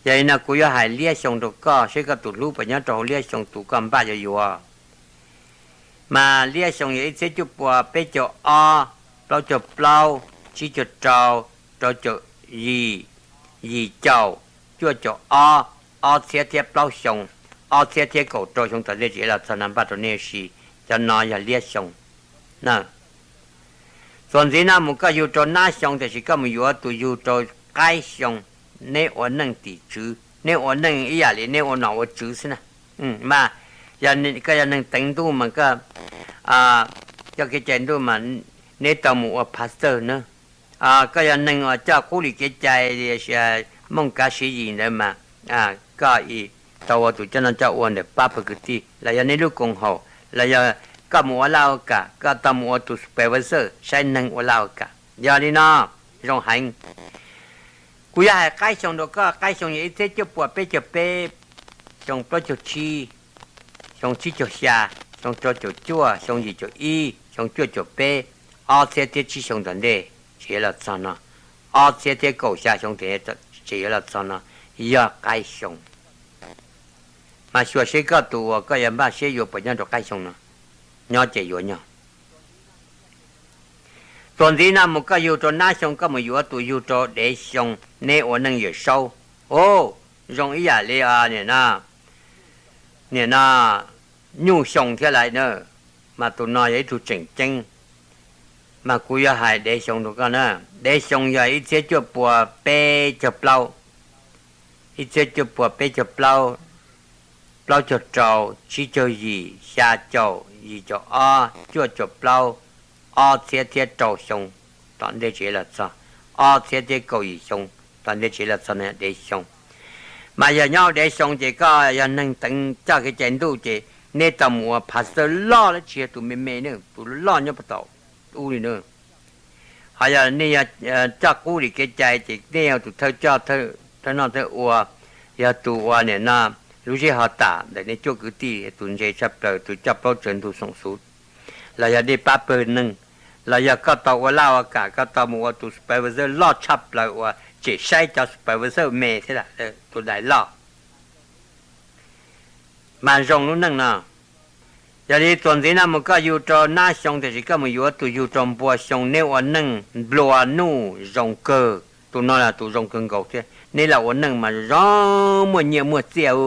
Yog li no kuv yuav hais liab xyoo rau koj, seb koj tus hlub puas nyob rau hauv liab xyoo tus koj npaj yuav yuav. Mas liab xyoo yog ib txhiab cuaj puas peb caug ob, plaub caug plaub, tsib caug rau, rau caum yim, yim caum, cuaj caum ob, ob txhiab thiab plaub xyoo, ob txhiab thiab kaum rau xyoo tom ntej tsev los txog no npaj rau nej ua si. Cov no yog liab xyoo. Txuas ntxiv no mus koj yug rau nab xyoo, tiam sis koj mus yuav tus yug rau qaib xyoo, neb ua neej tim tswv, neb ua neej ib yam li neb ua nom ua tswv xwb na. Mas koj yog neeg teev ntuj mas koj coj kev cai ntuj mas neb tau mus ua pastor na. Koj yog neeg uas coj qub li kev cai, Mooj Kav Siv Yim ntawd mas koj tau ua tus coj noj coj ua ntawm pab pawg kwv tij, los yog nej lub koom haum, los yog koj mus ua laj ua kam, koj tau mus ua tus supervisor saib neeg ua laj ua kam. Yog li no, zoo heev. Kuv yuav hais qaib xyoo rau koj, qaib xyoo yog ib txhiab cuaj puas peb caug peb, xyoo plaub caug tsib, xyoo tsib caug xya, xyoo rau caum cuaj, xyoo yim caum ib, xyoo cuaj caum peb, ob txhiab thiab tsib xyoo tom ntej tsev yuav los txog no, ob txhiab thiab kaum xya xyoo tsev yuav los txog no, yog qaib xyoo. Mas xyuas seb koj tus uas koj yuav npaj siab yuav puas nyob rau qaib xyoo no, nyob ces yuav nyob. Txuas ntxiv no mus koj yug rau nab xyoo, koj mus yuav tus yug rau dev xyoo, neb ua neej yawm saub. O, zoo ib yam li nim no nyuj xyoo thiab lawm na, mas tus no yog ib tug tseem ceeb. Mas kuv yuav hais dev xyoo rau koj na. Dev xyoo yog ib txhiab cuaj puas peb caug plaub, ib txhiab cuaj puas peb caug plaub, plaub caug rau, tsib caug yim, xya caum, yim caum ob, cuaj caum plaub, ob txhiab thiab rau xyoo tom ntej tsev los txog, ob txhiab thiab kaum yim xyoo tom ntej tsev los txog no dev xyoo. Mas yog nyob dev xyoo ces koj yog neeg teev coj kev cai ntuj ces neb tau mus ua pastor loj lawm, tsis yog tus me me ne, tus loj nyob puag tom ub li na. Ho yog nej yog coj qub li kev cai ces nej yog tus thawj coj, thawj noj thawj ua, yog tus uas nim no lub zeb ho tam ntawm nej cuab kwv tij, tus ntse tshaj plaws, tus coj plaub tsaws ntug xoom xuv, los yog nej pab pawg neeg, los yog koj tau ua laj ua kam, koj tau mus ua tus supervisor loj tshaj plaws uas tseem saib cov supervisor me thiab, tus dais loj. Mas zoo lub neej no. Yog li txuas ntxiv no mus koj yug rau nab xyoo, tiam sis koj mus yuav tus yug rau npua xyoo, neb ua neej nplua nuj zoo kawg, tus no los tus zoo kawg nkaus thiab, neb los ua neej mas zoo, muaj nyiaj muaj txiaj.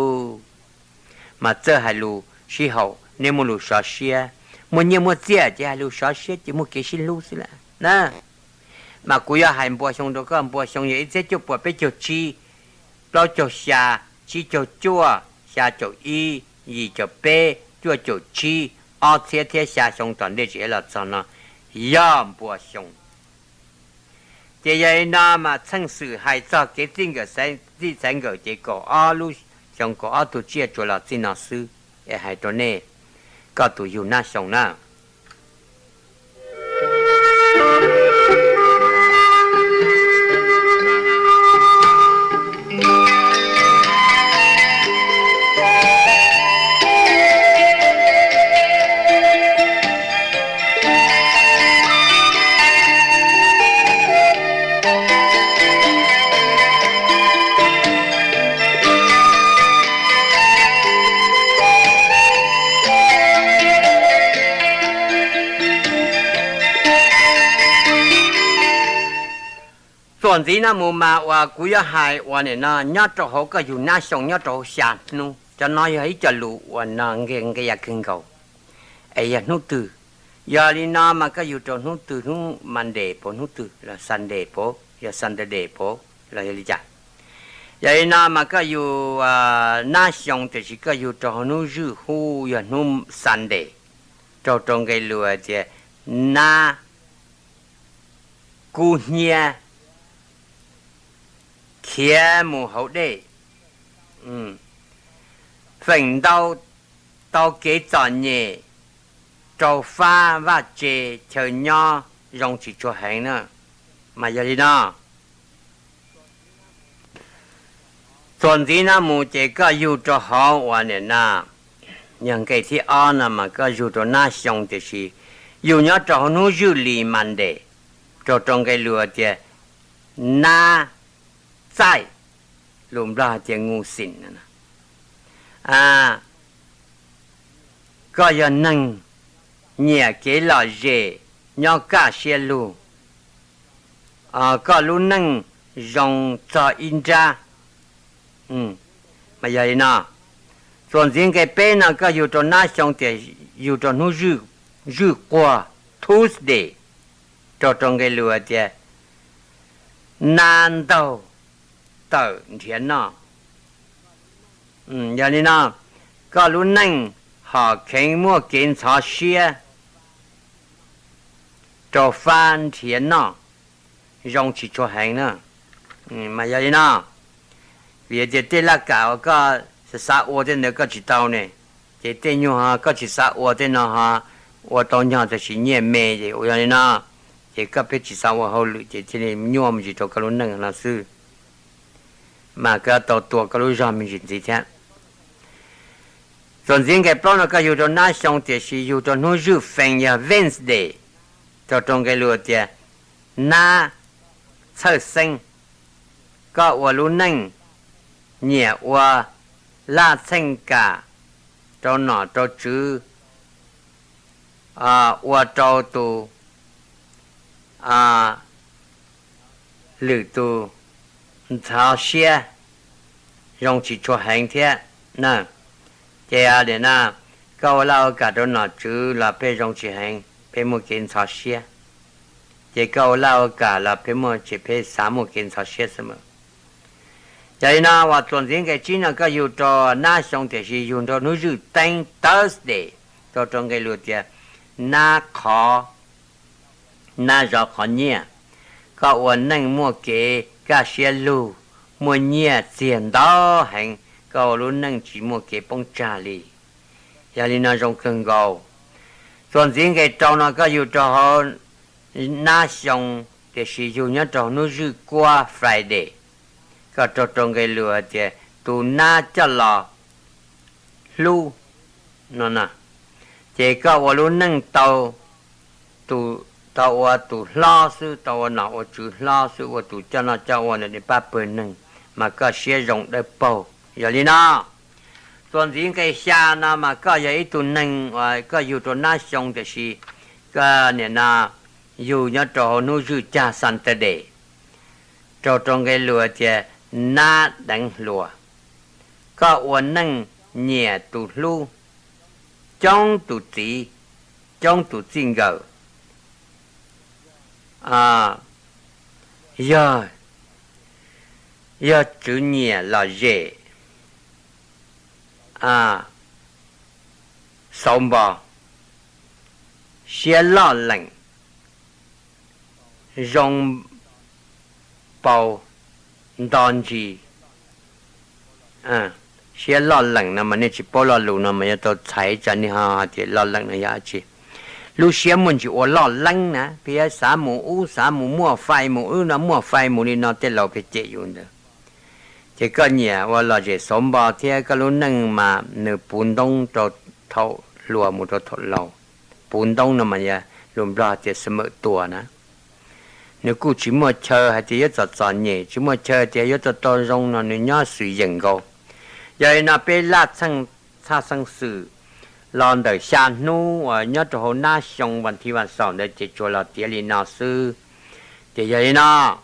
Mas txawj hais lus sib haum, neb muaj lus sov siab, muaj nyiaj muaj txiaj ces hais lus sov siab ces muaj kev sib hlub xwb lawm na. Mas kuv yuav hais npua xyoo rau koj, npua xyoo yog ib txhiab cuaj puas peb caug tsib, plaub caug xya, tsib caug cuaj, xya caum ib, yim caum peb, cuaj caum tsib, ob txhiab thiab xya xyoo tom ntej tsis los txog no yog npua xyoo. Ces yog li no mas txheej xwm hais txog kev txij nkawm, txij xaiv nkawm ces kaum ob lub xyoo kaum ob tug tsiaj tsuas los txij no xwb, es hais rau nej, koj tus yug nab xyoo na. Txuas ntxiv no mus mas uas kuv yuav hais uas nim no nyob rau hauv koj yug nab xyoo nyob rau hauv xya hnub, cov no yog ib co lus uas no nqi, nqia kawg nkaus, es yog hnub twg. Yog li no mas koj yug rau hnub twg, hnub Monday puas, hnub twg los Sunday puas, yog Saturday puas los yog li cas. Yog li no mas koj yug nab xyoo tiam sis koj yug rau hauv hnub zwj hu yog hnub Sunday, raug rau nqe lus tias nab kub hnyiab khiav mus hauv dej, feem ntau tau kev txom nyem, rau fab vaj tse, chaw nyob zoo tsis tshua heev na. Mas yog li no, txuas ntxiv no mus ces koj yug rau hauv uas nim no yog nqe thib ob no mas koj yug rau nab xyoo tiam sis yug nyob rau hauv hnub zwj li Monday, raug rau nqe lus tias nab txaij, lus Nplog hais tias ngu xim. Koj yog neeg nyiam kev lom zem, nyob kaj siab lug, koj lub neej zoo txog ib nrab. Mas yog li no, txuas ntxiv nqe peb no koj yug rau nab xyoo tias yug rau hnub zwj quag, Tuesday, raug rau nqe lus tias nab ntaug tawm nrhiav noj. Yog li no, koj lub neej hom kheev muaj kev ntxhov siab, rau fab nrhiav noj, zoo tsis tshua heev na. Mas yog li no, vim tias tej laj kam uas koj xav xav ua tej ntawd koj tsis tau ne, ces tej nyuag koj tsis xav ua tej no ho ua tau nyog tab sis nyiaj me ces ua yog li no, ces koj pheej tsis xav ua hauj lwm ces thiaj li nyuaj me ntsis rau koj lub neej no xwb. Mas koj tau tua koj lub zog me ntsis ntxiv thiab. Txuas ntxiv nqe plaub no koj yug rau nab xyoo tiam sis yug rau hnub zwj fees yog Wednesday, raug rau nqe lus tias nab txhawj xeeb. Koj ua lub neej nyiam ua laj txheej kam rau nom rau tswv, ua rau tus lwm tus ntxhov siab, zoo tsis tshua heev thiab na. Ces nim no koj ua laj ua kam rau nom tswv los pheej zoo tsis heev, pheej muaj kev ntxhov siab. Ces koj ua laj ua kam los pheej muaj, ces pheej xav muaj kev ntxhov siab xwb mas. Yog li no uas txuas ntxiv nqe tsib no koj yug rau nab xyoo tiam sis yug rau hnub zwj teeb Thursday, raug rau nqe lus tias nab qhov, nab zov qhov nyiaj. Koj ua neej muaj kev kaj siab lug, muaj nyiaj txiag ntau heev, koj ua lub neej tsis muaj kev poob tsag li. Yog li no zoo kawg nkaus. Txuas ntxiv nqe rau no koj yug rau hauv nab xyoo tiam sis yug nyob rau hnub zwj kuab Friday, koj raug rau nqe lus hais tias tus nab coj los hlub no na. Ces koj ua lub neej tau, tau ua tus hlob xwb, tau ua nom ua tswv hlob xwb, ua tus coj noj coj ua ntawm nej pab pawg neeg, mas koj siab zoo dawb paug. Yog li no, txuas ntxiv nqe xya no mas koj yog ib tug neeg uas koj yug rau nab xyoo tiam sis koj nim no yug nyob rau hauv hnub zwj cag Saturday, raug rau nqe lus tias nab deev hluas. Koj ua neej nyiam tus hlub, coob tus txiv, coob tus txij nkawm, yog Yog tswv nyiam lom zem, xauv npo, siab loj leem, zoo npau nto ntsis. Siab loj leem no mas nej tsis paub lo lus no mas yuav tau txhais tsam nej ho hais tias loj leem no yog dab tsi. Lub siab muaj ntsis ua loj leeb na, peb xav mus ub xav mus, muaj fais mus wb no, muaj fais mus li no, tej laus pheej cem yus ntawd. Ces koj nyiam ua lom zem xauv npo thiab koj lub neej mas nws puv ntoob rau thaum hluas mus rau thaum laus. Puv ntoob no mas yog lus Nplog tias sawm mawm tuas na. Nws kuj tsis muaj chaw hais tias yuav txom txom nyem, tsis muaj chaw tias yuav tau tau zoo no, nws nyob xwm yeem nkaus. Yog li no peb laj txheej txhaj xeeb xwm los ntawm xya hnub uas nyob rau hauv nab xyoo vas thiv vas xaum ntawd ces tsuas los tiav li no xwb. Ces yog li no,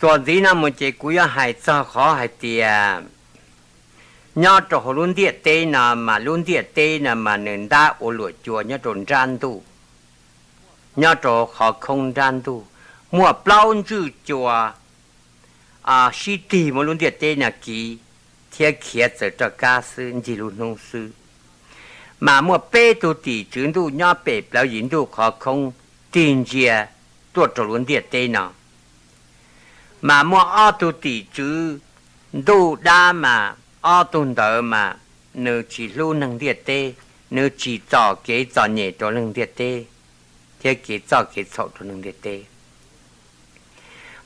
txuas ntxiv no mus ces kuv yuav hais txog qhov hais tias nyob rau hauv lub ntiaj teb no mas lub ntiaj teb no mas nws ntab ua luam cua nyob rau nrab ntuj, nyob rau qhov khoob nrab ntuj, muaj plaub ntswj cua sib tig muab lub ntiaj teb no kiv thiab khiav txawm roj kab xwb ncig lub hnub xwb. Mas muaj peb tug tim tswv ntuj nyob pem plawv yim ntuj qhov khoob tig ntsia tuaj rau lub ntiaj teb no. Mas muaj ob tug tim tswv ntuj dab mas ob tug ntawd mas nws tsis hlub neeg ntiaj teb, nws tsis txom kev txom nyem rau neeg ntiaj teb thiab kev txoj kev txhaum rau neeg ntiaj teb.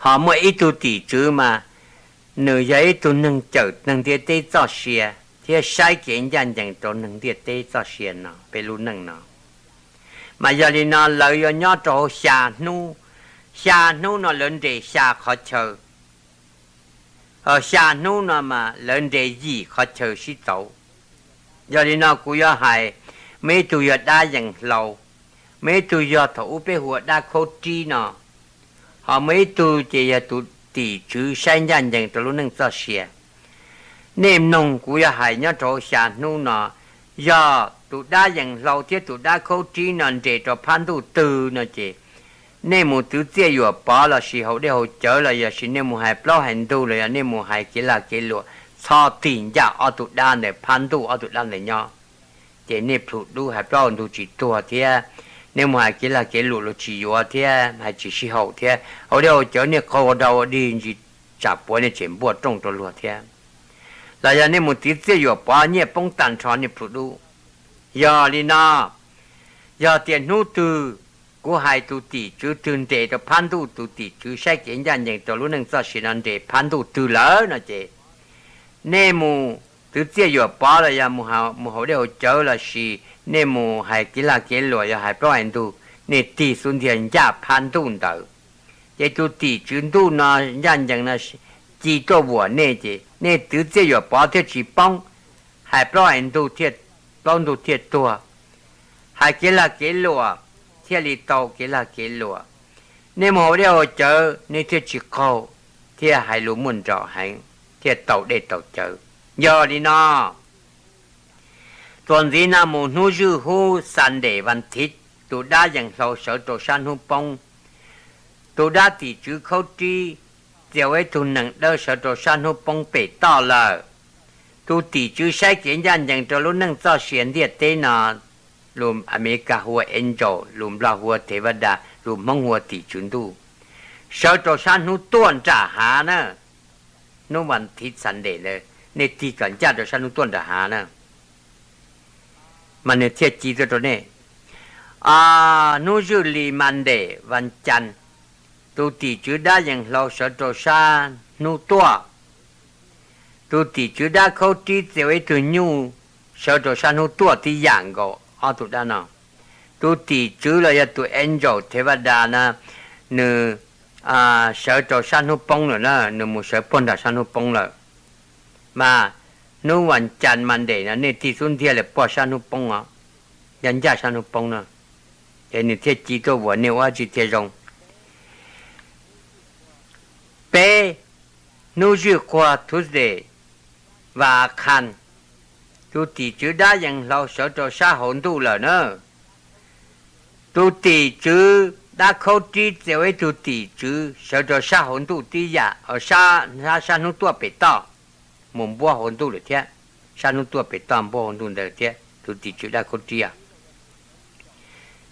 Ho muaj ib tug tim tswv mas nws yog ib tug neeg cawm neeg ntiaj teb txoj sia thiab saib kev ncaj ncees rau neeg ntiaj teb txoj sia no, peb lub neej no. Mas yog li no lawv yuav nyob rau hauv xya hnub, xya hnub no lawv nres xya qhov chaw, xya hnub no mas lawv nres yim qhov chaw sib txauv. Yog li no kuv yuav hais, muaj ib tug yog dab yees hlau, muaj ib tug yog thaum ub peb hu ua dab khaub rib no, ho muaj ib tug ces yog tus tim tswv saib ncaj ncees rau lub neej txoj sia. Nej mloog kuv yuav hais nyob rau hauv xya hnub no, yog tus dab yees hlau thiab tus dab khaub rib no nres rau phab ntuj twg no ces nej mus twv txiaj yuam pov lossis haus dej haus cawv los yog sis nej mus hais plaub hais ntug los yog nej mus hais kev lag kev luam, txhob tig ncaj ob tug dab ntawd phab ntuj ob tug dab ntawd nyob. Ces nej plhus dub hais plaub hais ntug tsis tuag thiab, nej mus hais kev lag kev luam los tsis yuav thiab, hais tsis sib haum thiab, haus dej haus cawv nej qaug ua dog ua dig ntsis tsam puav nej tseem npuaj rooj rau luag thiab. Los yog nej mus twv txiaj yuam pov nyiaj poob tag nrho nej plhus dub. Yog li no, yog tias hnub twg kuv hais tus tim tswv twg nres rau phab ntuj, tus tim tswv saib kev ncaj ncees rau lub neej txoj sia no nres phab ntuj twg lawm no ces nej mus twv txiaj yuam pov los yog mus haus dej haus cawv lossis nej mus hais kev lag kev luam yog hais plaub hais ntug, nej tig xub ntiag ncaj phab ntuj ntawd. Ces tus tim tswv ntuj no ncaj ncees no ci tuaj vuam nej ces nej twv txiaj yuam pov thiaj tsis poob, hais plaub hais ntug thiaj, plaub ntug thiaj tuag, hais kev lag kev luam thiaj li tau kev lag kev luam. Nej mus haus dej haus cawv nej thiaj tsis qaug, thiaj hais lus muaj nraum heev, thiaj tau dej tau cawv. Yog li no, txuas ntxiv no mus hnub zwj hub Sunday vas thiv, tus dab yees hlau sawv rau sab hnub poob, tus dab tim tswv khaub rib txia ua ib tug nees dawb sawv rau sab hnub poob pem toj lawm. Tus tim tswv saib kev ncaj ncees rau lub neej txoj sia ntiaj teb no, lus Amelikas hu ua angel, lus Nplog hu ua thevada, lus Hmoob hu ua tim tswv ntuj, sawv rau sab hnub tuaj nram hav na. Hnub vas thiv Sunday ntawd nej tig kom ncaj rau sab hnub tuaj nram hav na, mas nws thiaj ci tuaj rau nej. Hnub zwj li Monday vas cas, tus tim tswv dab yees hlau sawv rau sab hnub tuaj, tus tim tswv dab khaub rib txia ua ib tug nyuj sawv rau sab hnub tuaj tib yam nkaus ob tug dab no. Tus tim tswv los yog tus angel thevada na, nws sawv rau sab hnub poob lawm na, nws mus sawv puag nram sab hnub poob lawm. Mas hnub vas cas Monday no nej tig xub ntiag lawm puag sab hnub poob os, yog ncaj sab hnub poob no, ces nws thiaj ci tuaj vuas nej ua tsi thiaj zoo. Peb, hnub zwj quag Tuesday, vas khas, tus tim tswv dab yees hlau sawv rau sab hauv ntuj lawm na. Tus tim tswv dab khaub rib txia ua ib tug tim tswv sawv rau sab hauv ntuj tib yam, sab hnub tuaj pem toj, mus npuab hauv ntuj lawm thiab, sab hnub tuaj pem toj npuab hauv ntuj ntawd thiab tus tim tswv dab khaub rib.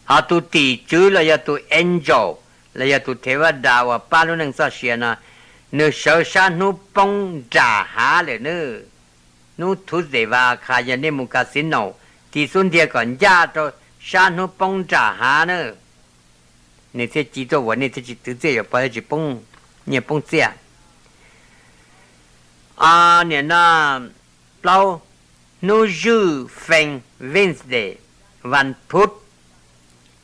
Ho tus tim tswv los yog tus angel, los yog tus thevada uas pab lub neej txoj sia no, nws sawv sab hnub poob nram hav lawm na. Hnub Tuesday vas khas yog nej mus casino, tig xub ntiag kom ncaj rau sab hnub poob nram hav na, nws thiaj ci tuaj vuas nej thiaj tsis twv txiaj yuam pov thiaj tsis poob nyiaj poob txiaj. Niam no, plaub, hnub zwj fee Wednesday, vas phuv,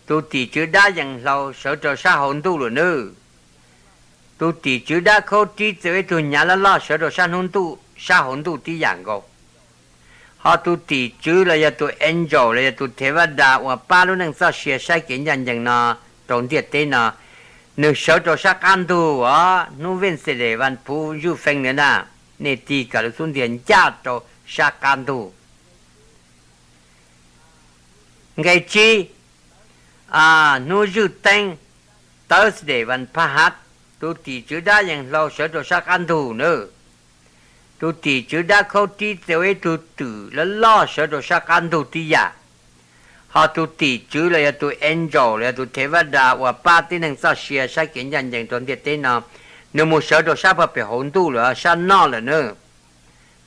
tus tim tswv dab yees hlau sawv rau sab hauv ntuj lawm na. Tus tim tswv dab khaub rib txia ua ib tug nyav loj loj sawv rau sab hnub ntuj, sab hauv ntuj tib yam nkaus. Ho tus tim tswv los yog tus angel los yog tus thevada uas pab lub neej txoj sia saib kev ncaj ncees no rau ntiaj teb no, nws sawv rau sab qab ntug os, hnub Wednesday vas phuv zwj fee ntawd na, nej tig kom lub xub ntiag ncaj rau sab qab ntug. Nqe tsib, hnub zwj teeb Thursday vas phaj hav, tus tim tswv dab yees hlau sawv rau sab qab ntug na. Tus tim tswv dab khaub rib txia ua ib tug twm loj loj sawv rau sab qab ntug tib yam. Ho tus tim tswv los yog tus angel los yog tus thevada uas pab tib neeg txoj sia saib kev ncaj ncees rau ntiaj teb no, nws mus sawv rau sab puag pem hauv ntuj lawm, sab noj lawm na.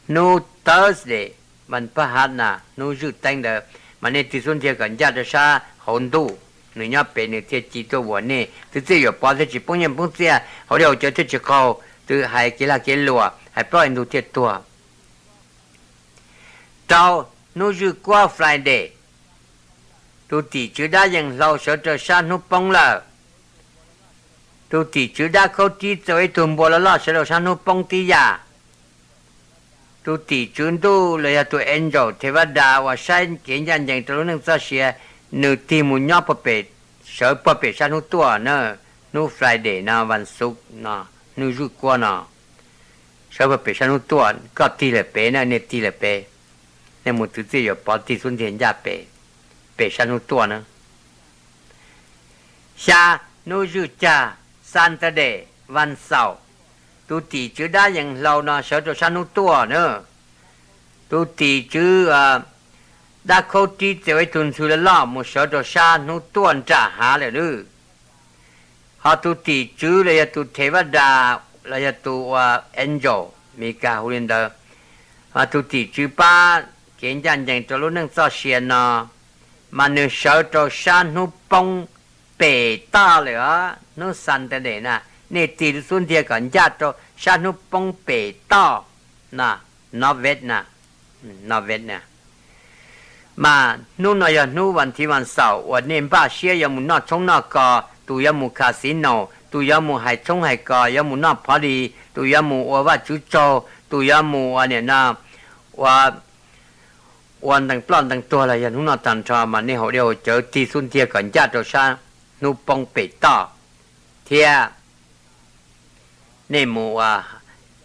Hnub Thursday vas phaj hav na, hnub zwj teeb ntawd, mas nej tig xub ntiag kom ncaj rau sab hauv ntuj, nws nyob pem nws thiaj ci tuaj vuas nej twv txiaj yuam pov thiaj tsis poob nyiaj poob txiaj, hauv dej hauv cawv thiaj tsis qaug, twb hais kev lag kev luam, hais plaub hais ntug thiaj tuag. Rau, hnub zwj kuab Friday, tus tim tswv dab yees hlau sawv rau sab hnub poob lawm. Tus tim tswv dab khaub rib txia ua ib tug npua loj loj sawv rau sab hnub poob tib yam. Tus tim tswv ntuj los yog tus angel thevada uas saib kev ncaj ncees rau lub neej txoj sia, nws tig mus nyob puag pem, sawv puag pem sab hnub tuaj na, hnub Friday no, vas xuv no, hnub zwj kuab no, sawv puag pem sab hnub tuaj, koj tig lawm pem na, nej tig lawm pem, nej mus twv txiaj yuam pov tig xub ntiag ncaj pem, pem sab hnub tuaj na. Xya, hnub zwj cag Saturday, vas xaum, tus tim tswv dab yees hlau no sawv rau sab hnub tuaj na. Tus tim tswv dab khaub rib txia ua ib tug ntxhw loj loj mus sawv rau sab hnub tuaj nram hav lawm na. Ho tus tim tswv los yog tus thevada los yog tus ua angel, Mes Kas hu li ntawd, tus tim tswv pab kev ncaj ncees rau lub neej txoj sia no, mas nws sawv rau sab hnub poob pem toj lawm os. Hnub Saturday na, nej tig lub xub ntiag kom ncaj rau sab hnub poob pem toj na, north west na, north west na. Mas hnub no yog hnub vas thiv vas xaum uas nej npaj siab yuav mus noj tshoob noj kos, tus yuav mus casino, tus yuav mus hais tshoob hais kos, yuav mus noj party, tus yuav mus ua Vajtswv tsaug, tus yuav mus ua niam no, ua, ua ntees ploj ntees tuag los yog hnub no tag nrho mas nej haus dej haus cawv tig xub ntiag kom ncaj rau sab hnub poob pem toj, thiab nej mus ua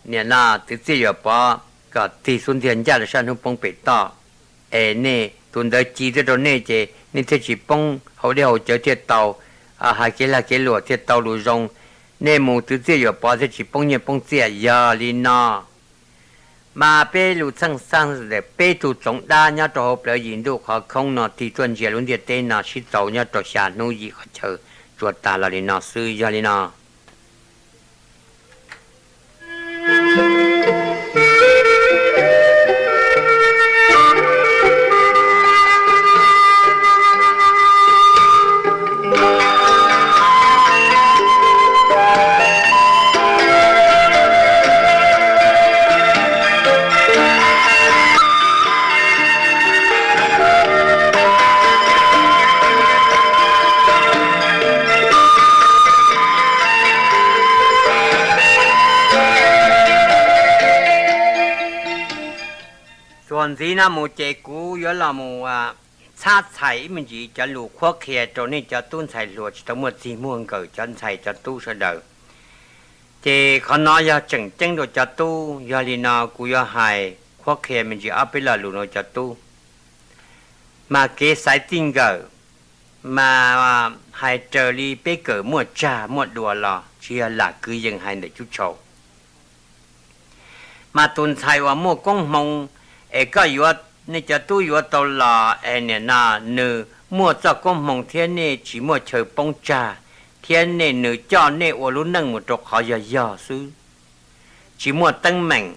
niam no twv txiaj yuam pov kom tig xub ntiag ncaj rau sab hnub poob pem toj, es nej tus ntawd ci tuaj rau nej ces nej thiaj tsis poob, haus dej haus cawv thiaj tau, hais kev lag kev luam thiaj tau lus zoo. Nej mus twv txiaj yuam pov thiaj tsis poob nyiaj poob txiaj. Yog li no, mas peb lus txheej xaj ntawm peb tug tsoov dab nyob rau hauv plawv yim ntuj qhov khoob no tig tuaj ntsia lub ntiaj teb no sib txaus nyob rau xya hnub yim qhov chaw tsuas tas los li no xwb. Yog li no, Thaum ntxiv no mus ces kuv yuav los mus txhab txhais ib me ntsis cov lus qhuab qhia rau nej cov tub ntxhais hluas tsis tau muaj txij muaj nkawm, cov ntxhais cov tub sawv daws. Ces qhov no yog tseem ceeb rau cov tub, yog li no kuv yuav hais qhuab qhia me ntsis ob peb lo lus rau cov tub. Mas kev xaiv txij nkawm, mas hais raws li peb kawm muaj tsag muaj dua los tsis yog lam kwv yees hais ntawm cub tshau. Mas tus ntxhais uas muaj koob hmoov es koj yuav, nej cov tub yuav tau los es nim no nws muaj txoj koob hmoov thiab nej tsis muaj chaw poob tsag, thiab nej, nws coj nej ua lub neej mus rau qhov yog yog xwb, tsis muaj teeb meem,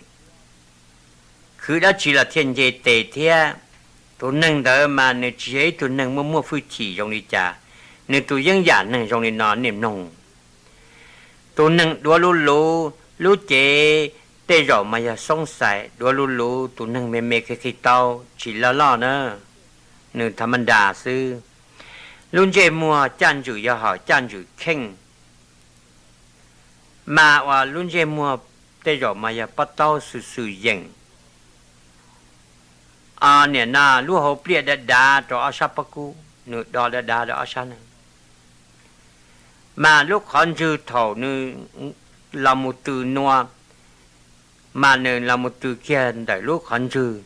khwv dab tsi los thiaj nce tes thiab. Tus neeg ntawd mas nws tsis yog ib tug neeg muaj muaj hwj chim zoo li cas, nws tus yeeb yam neeg zoo li no nej mloog. Tus neeg duav luv luv lub cev tej zaum mas yog xoob xais, duav luv luv tus neeg me me qhia qhia tau, tsis loj loj na, nws tha ma nras xwb. Lub ntsej muag caj ntswm yog hom caj ntswm kheej, mas uas lub ntsej muag tej zaum mas yog pob taub xwm xwm yeem. Nim no lub hauv pliaj dav dav rau ob sab pob kub, nws do dav dav rau ob sab no. Mas lub qhov ntswg thaum nws los mus tws nua, mas nws los mus tws kiag ntawm lub qhov ntswg,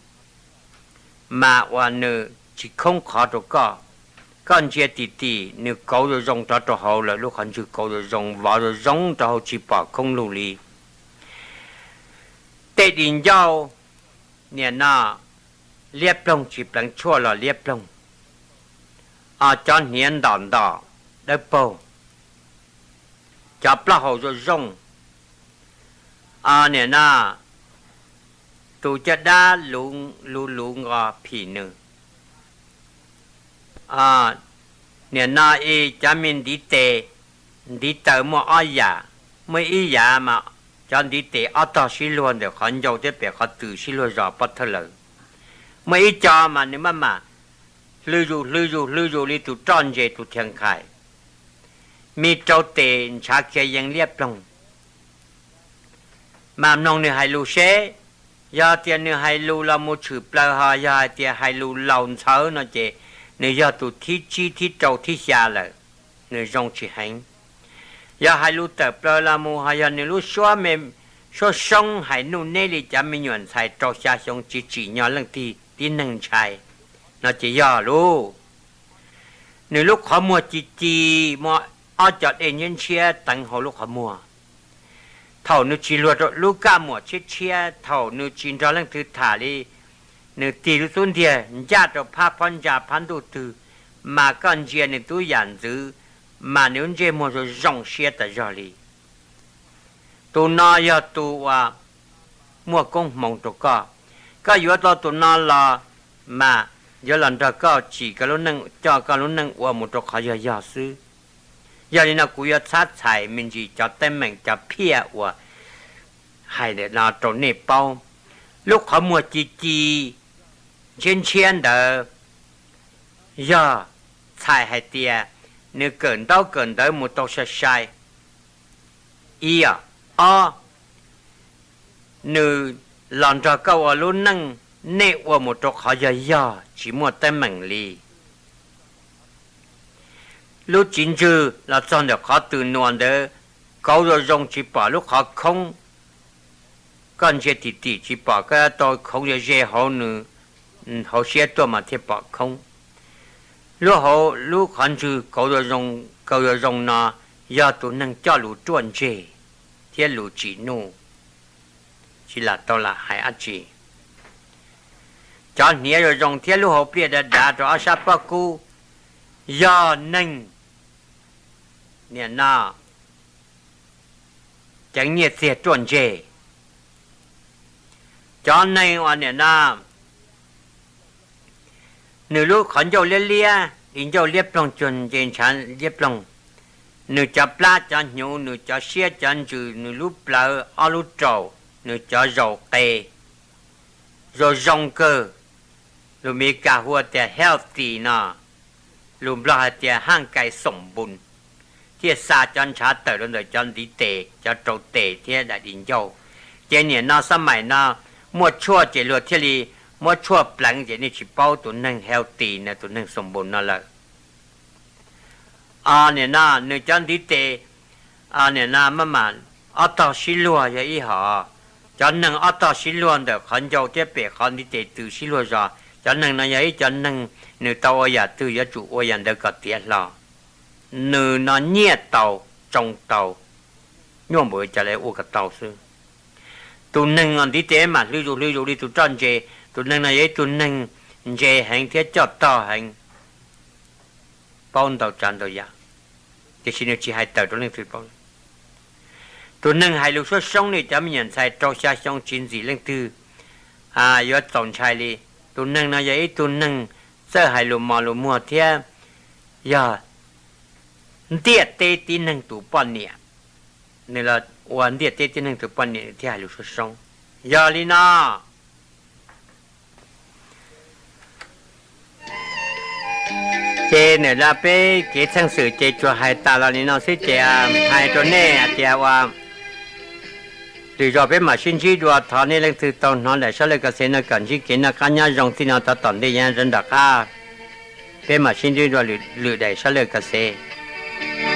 mas uas nws tsis khoob qhov rau koj. Koj ntsia tim tim nws kauv zoo zoo rov rau hauv lawm, lub qhov ntswg kauv zoo zoo, vov zoo zoo rau hauv tsis pom khoob lug li. Tej di ncauj, nim no liab ploog tsis pleev tshuaj los liab ploog. Cov hniav ntom ntom dawb paug, cov plaub hau zoo zoo. Nim no tus caj dab luv luv nqos phim nws. Nim no cov me ntiv tes, ntiv taw muaj ob yam, muaj ib yam mas cov ntiv tes ob tog sib luag ntawm qhov ncau thiab pem qhov tws sib luag zos pob thawj lawm. Muaj ib co mas nws maj mam hlw zus hlw zus hlw zus li tus roj ntses tus thiav nqhais, me rau tes ntshav khiav yees liab ploog. Mas mloog nws hais lus seb, yog tias nws hais lus los mus tshwm plaws ho yog hais tias hais lus laus ntxhawv no ces nws yog tus thib tsib thib rau thib xya lawm, nws zoo tsis heev. Yog hais lus tawm plaws los mus ho yog nws lub suab me, suab soob hais nuj neb li cov me nyuam ntxhais rau xya xyoo tsis tsim nyog leej twg tib neeg ntshai, no ces yog lauj. Nws lub qhov muag ci ci, muaj ob co dej ntshiab ntshiab teev hauv lub qhov muag. Thaum nws tsis luag rau lub kaj muam tshiab tshiab, thaum nws tsis nrog leej twg tham li, nws tig lub xub ntiag ncaj rau phab pob ntsa phab ntuj twg, mas koj ntsia nws tub yam ntxwv, mas nws lub ntsej muag zoo zoo siab tas zog li. Tus no yog tus uas muaj koob hmoov rau koj. Koj yuav tau tus no los, mas yuav los nrog koj tsim koj lub neej, coj koj lub neej ua mus rau qhov yog yog xwb. Yog li no kuv yuav txhab txhais me ntsis cov teeb meem cov phiaj uas hais ntawm no rau nej paub. Lub qhov muag ci ci ntshiab ntshiab ntawd yog txhais hais tias nws kawm ntaub kawm ntawv mus tau sai sai. Ib, ob, nws los nrog koj ua lub neej, nej ua mus rau qhov yog yog tsis muaj teeb meem li. Lub txiv ntswg los txog ntawm qhov tws nuam ntawd, kauv zoo zoo tsis pom lub qhov khoob. Koj ntsia tim tim tsis pom, koj tau khoov ze ze hauv nws, hauv siab tuaj mas thiaj pom khoob. Lub hauv lub qhov ntswg kauv zoo zoo no yog tus neeg coj lus ruaj ntseg thiab lus tsim nuj, tsis lam tau lam hais dab tsi. Cov hniav zoo zoo thiab lub hauv pliaj dav dav rau ob sab pob kub yog neeg nim no ceev nyiaj txiag ruaj ntseg. Cov neeg uas nim no nws lub qhov ncauj liab liab, di ncauj liab ploog, cuag nce ntshav liab ploog, nws cov plab cov hnyuv, nws cov siab cov ntsws, nws lub plawv ob lub raum, nws cov zaus qe zoo zoo kawg. Lus Meskas hu tias healthy no, lus Nplog hais tias haj kai xoom npun, thiaj xa cov ntshav tawm rau ntawm cov ntiv tes, cov rau tes thiab daim di ncauj. Ces nim no xab maim no muaj tshuaj ces luag thiaj li muab tshuaj pleev ces nej tsis paub tus neeg healthy no, tus neeg xoom npaum no lawm. Nim no nws cov ntiv tes, nim no maj mam ob tog sib luag yog ib hom. Cov neeg ob tog sib luag ntawm qhov ncau thiab pem qhov ntiv tes tws sib luag zos, cov neeg no yog ib cov neeg nws tau ua yam twg yuav tsum ua yam ntawd kom tiav hlo. Nws no nyiaj tau, tsoo tau, nyuaj npaum cas los ua kom tau xwb. Tus neeg no ntiv tes mam hlwb zus hlwb zus li tus roj ntses. Tus neeg no yog ib tug neeg ntse heev thiab coj tog heev, paub ntau tsav ntau yam, tiam sis nws tsis hais tawm rau leej twg paub. Tus neeg hais lus suab soob li cov me nyuam ntxhais rau xya xyoo tsis ntxim leej twg yuav txaus ntshai li. Tus neeg no yog ib tug neeg txawj hais lus mos lus muag thiab yog ntiaj teb tib neeg tus poj niam. Nws los ua ntiaj teb tib neeg tus poj niam nws thiaj hais lus suab soob. Yog li no ces nim no peb kev txheej xwm ces tsuas hais tas los li no xwb ces hais rau nej hais tias ua lwm zaus peb mam sib ntsib dua. Thov nej leej twg tau hnov daim sab laj kas xes no kom ntsib kev noj qab nyob zoo txij no rov tom ntej yav nram qab. Peb mam sib ntsib dua lwm daim sab laj kas xes.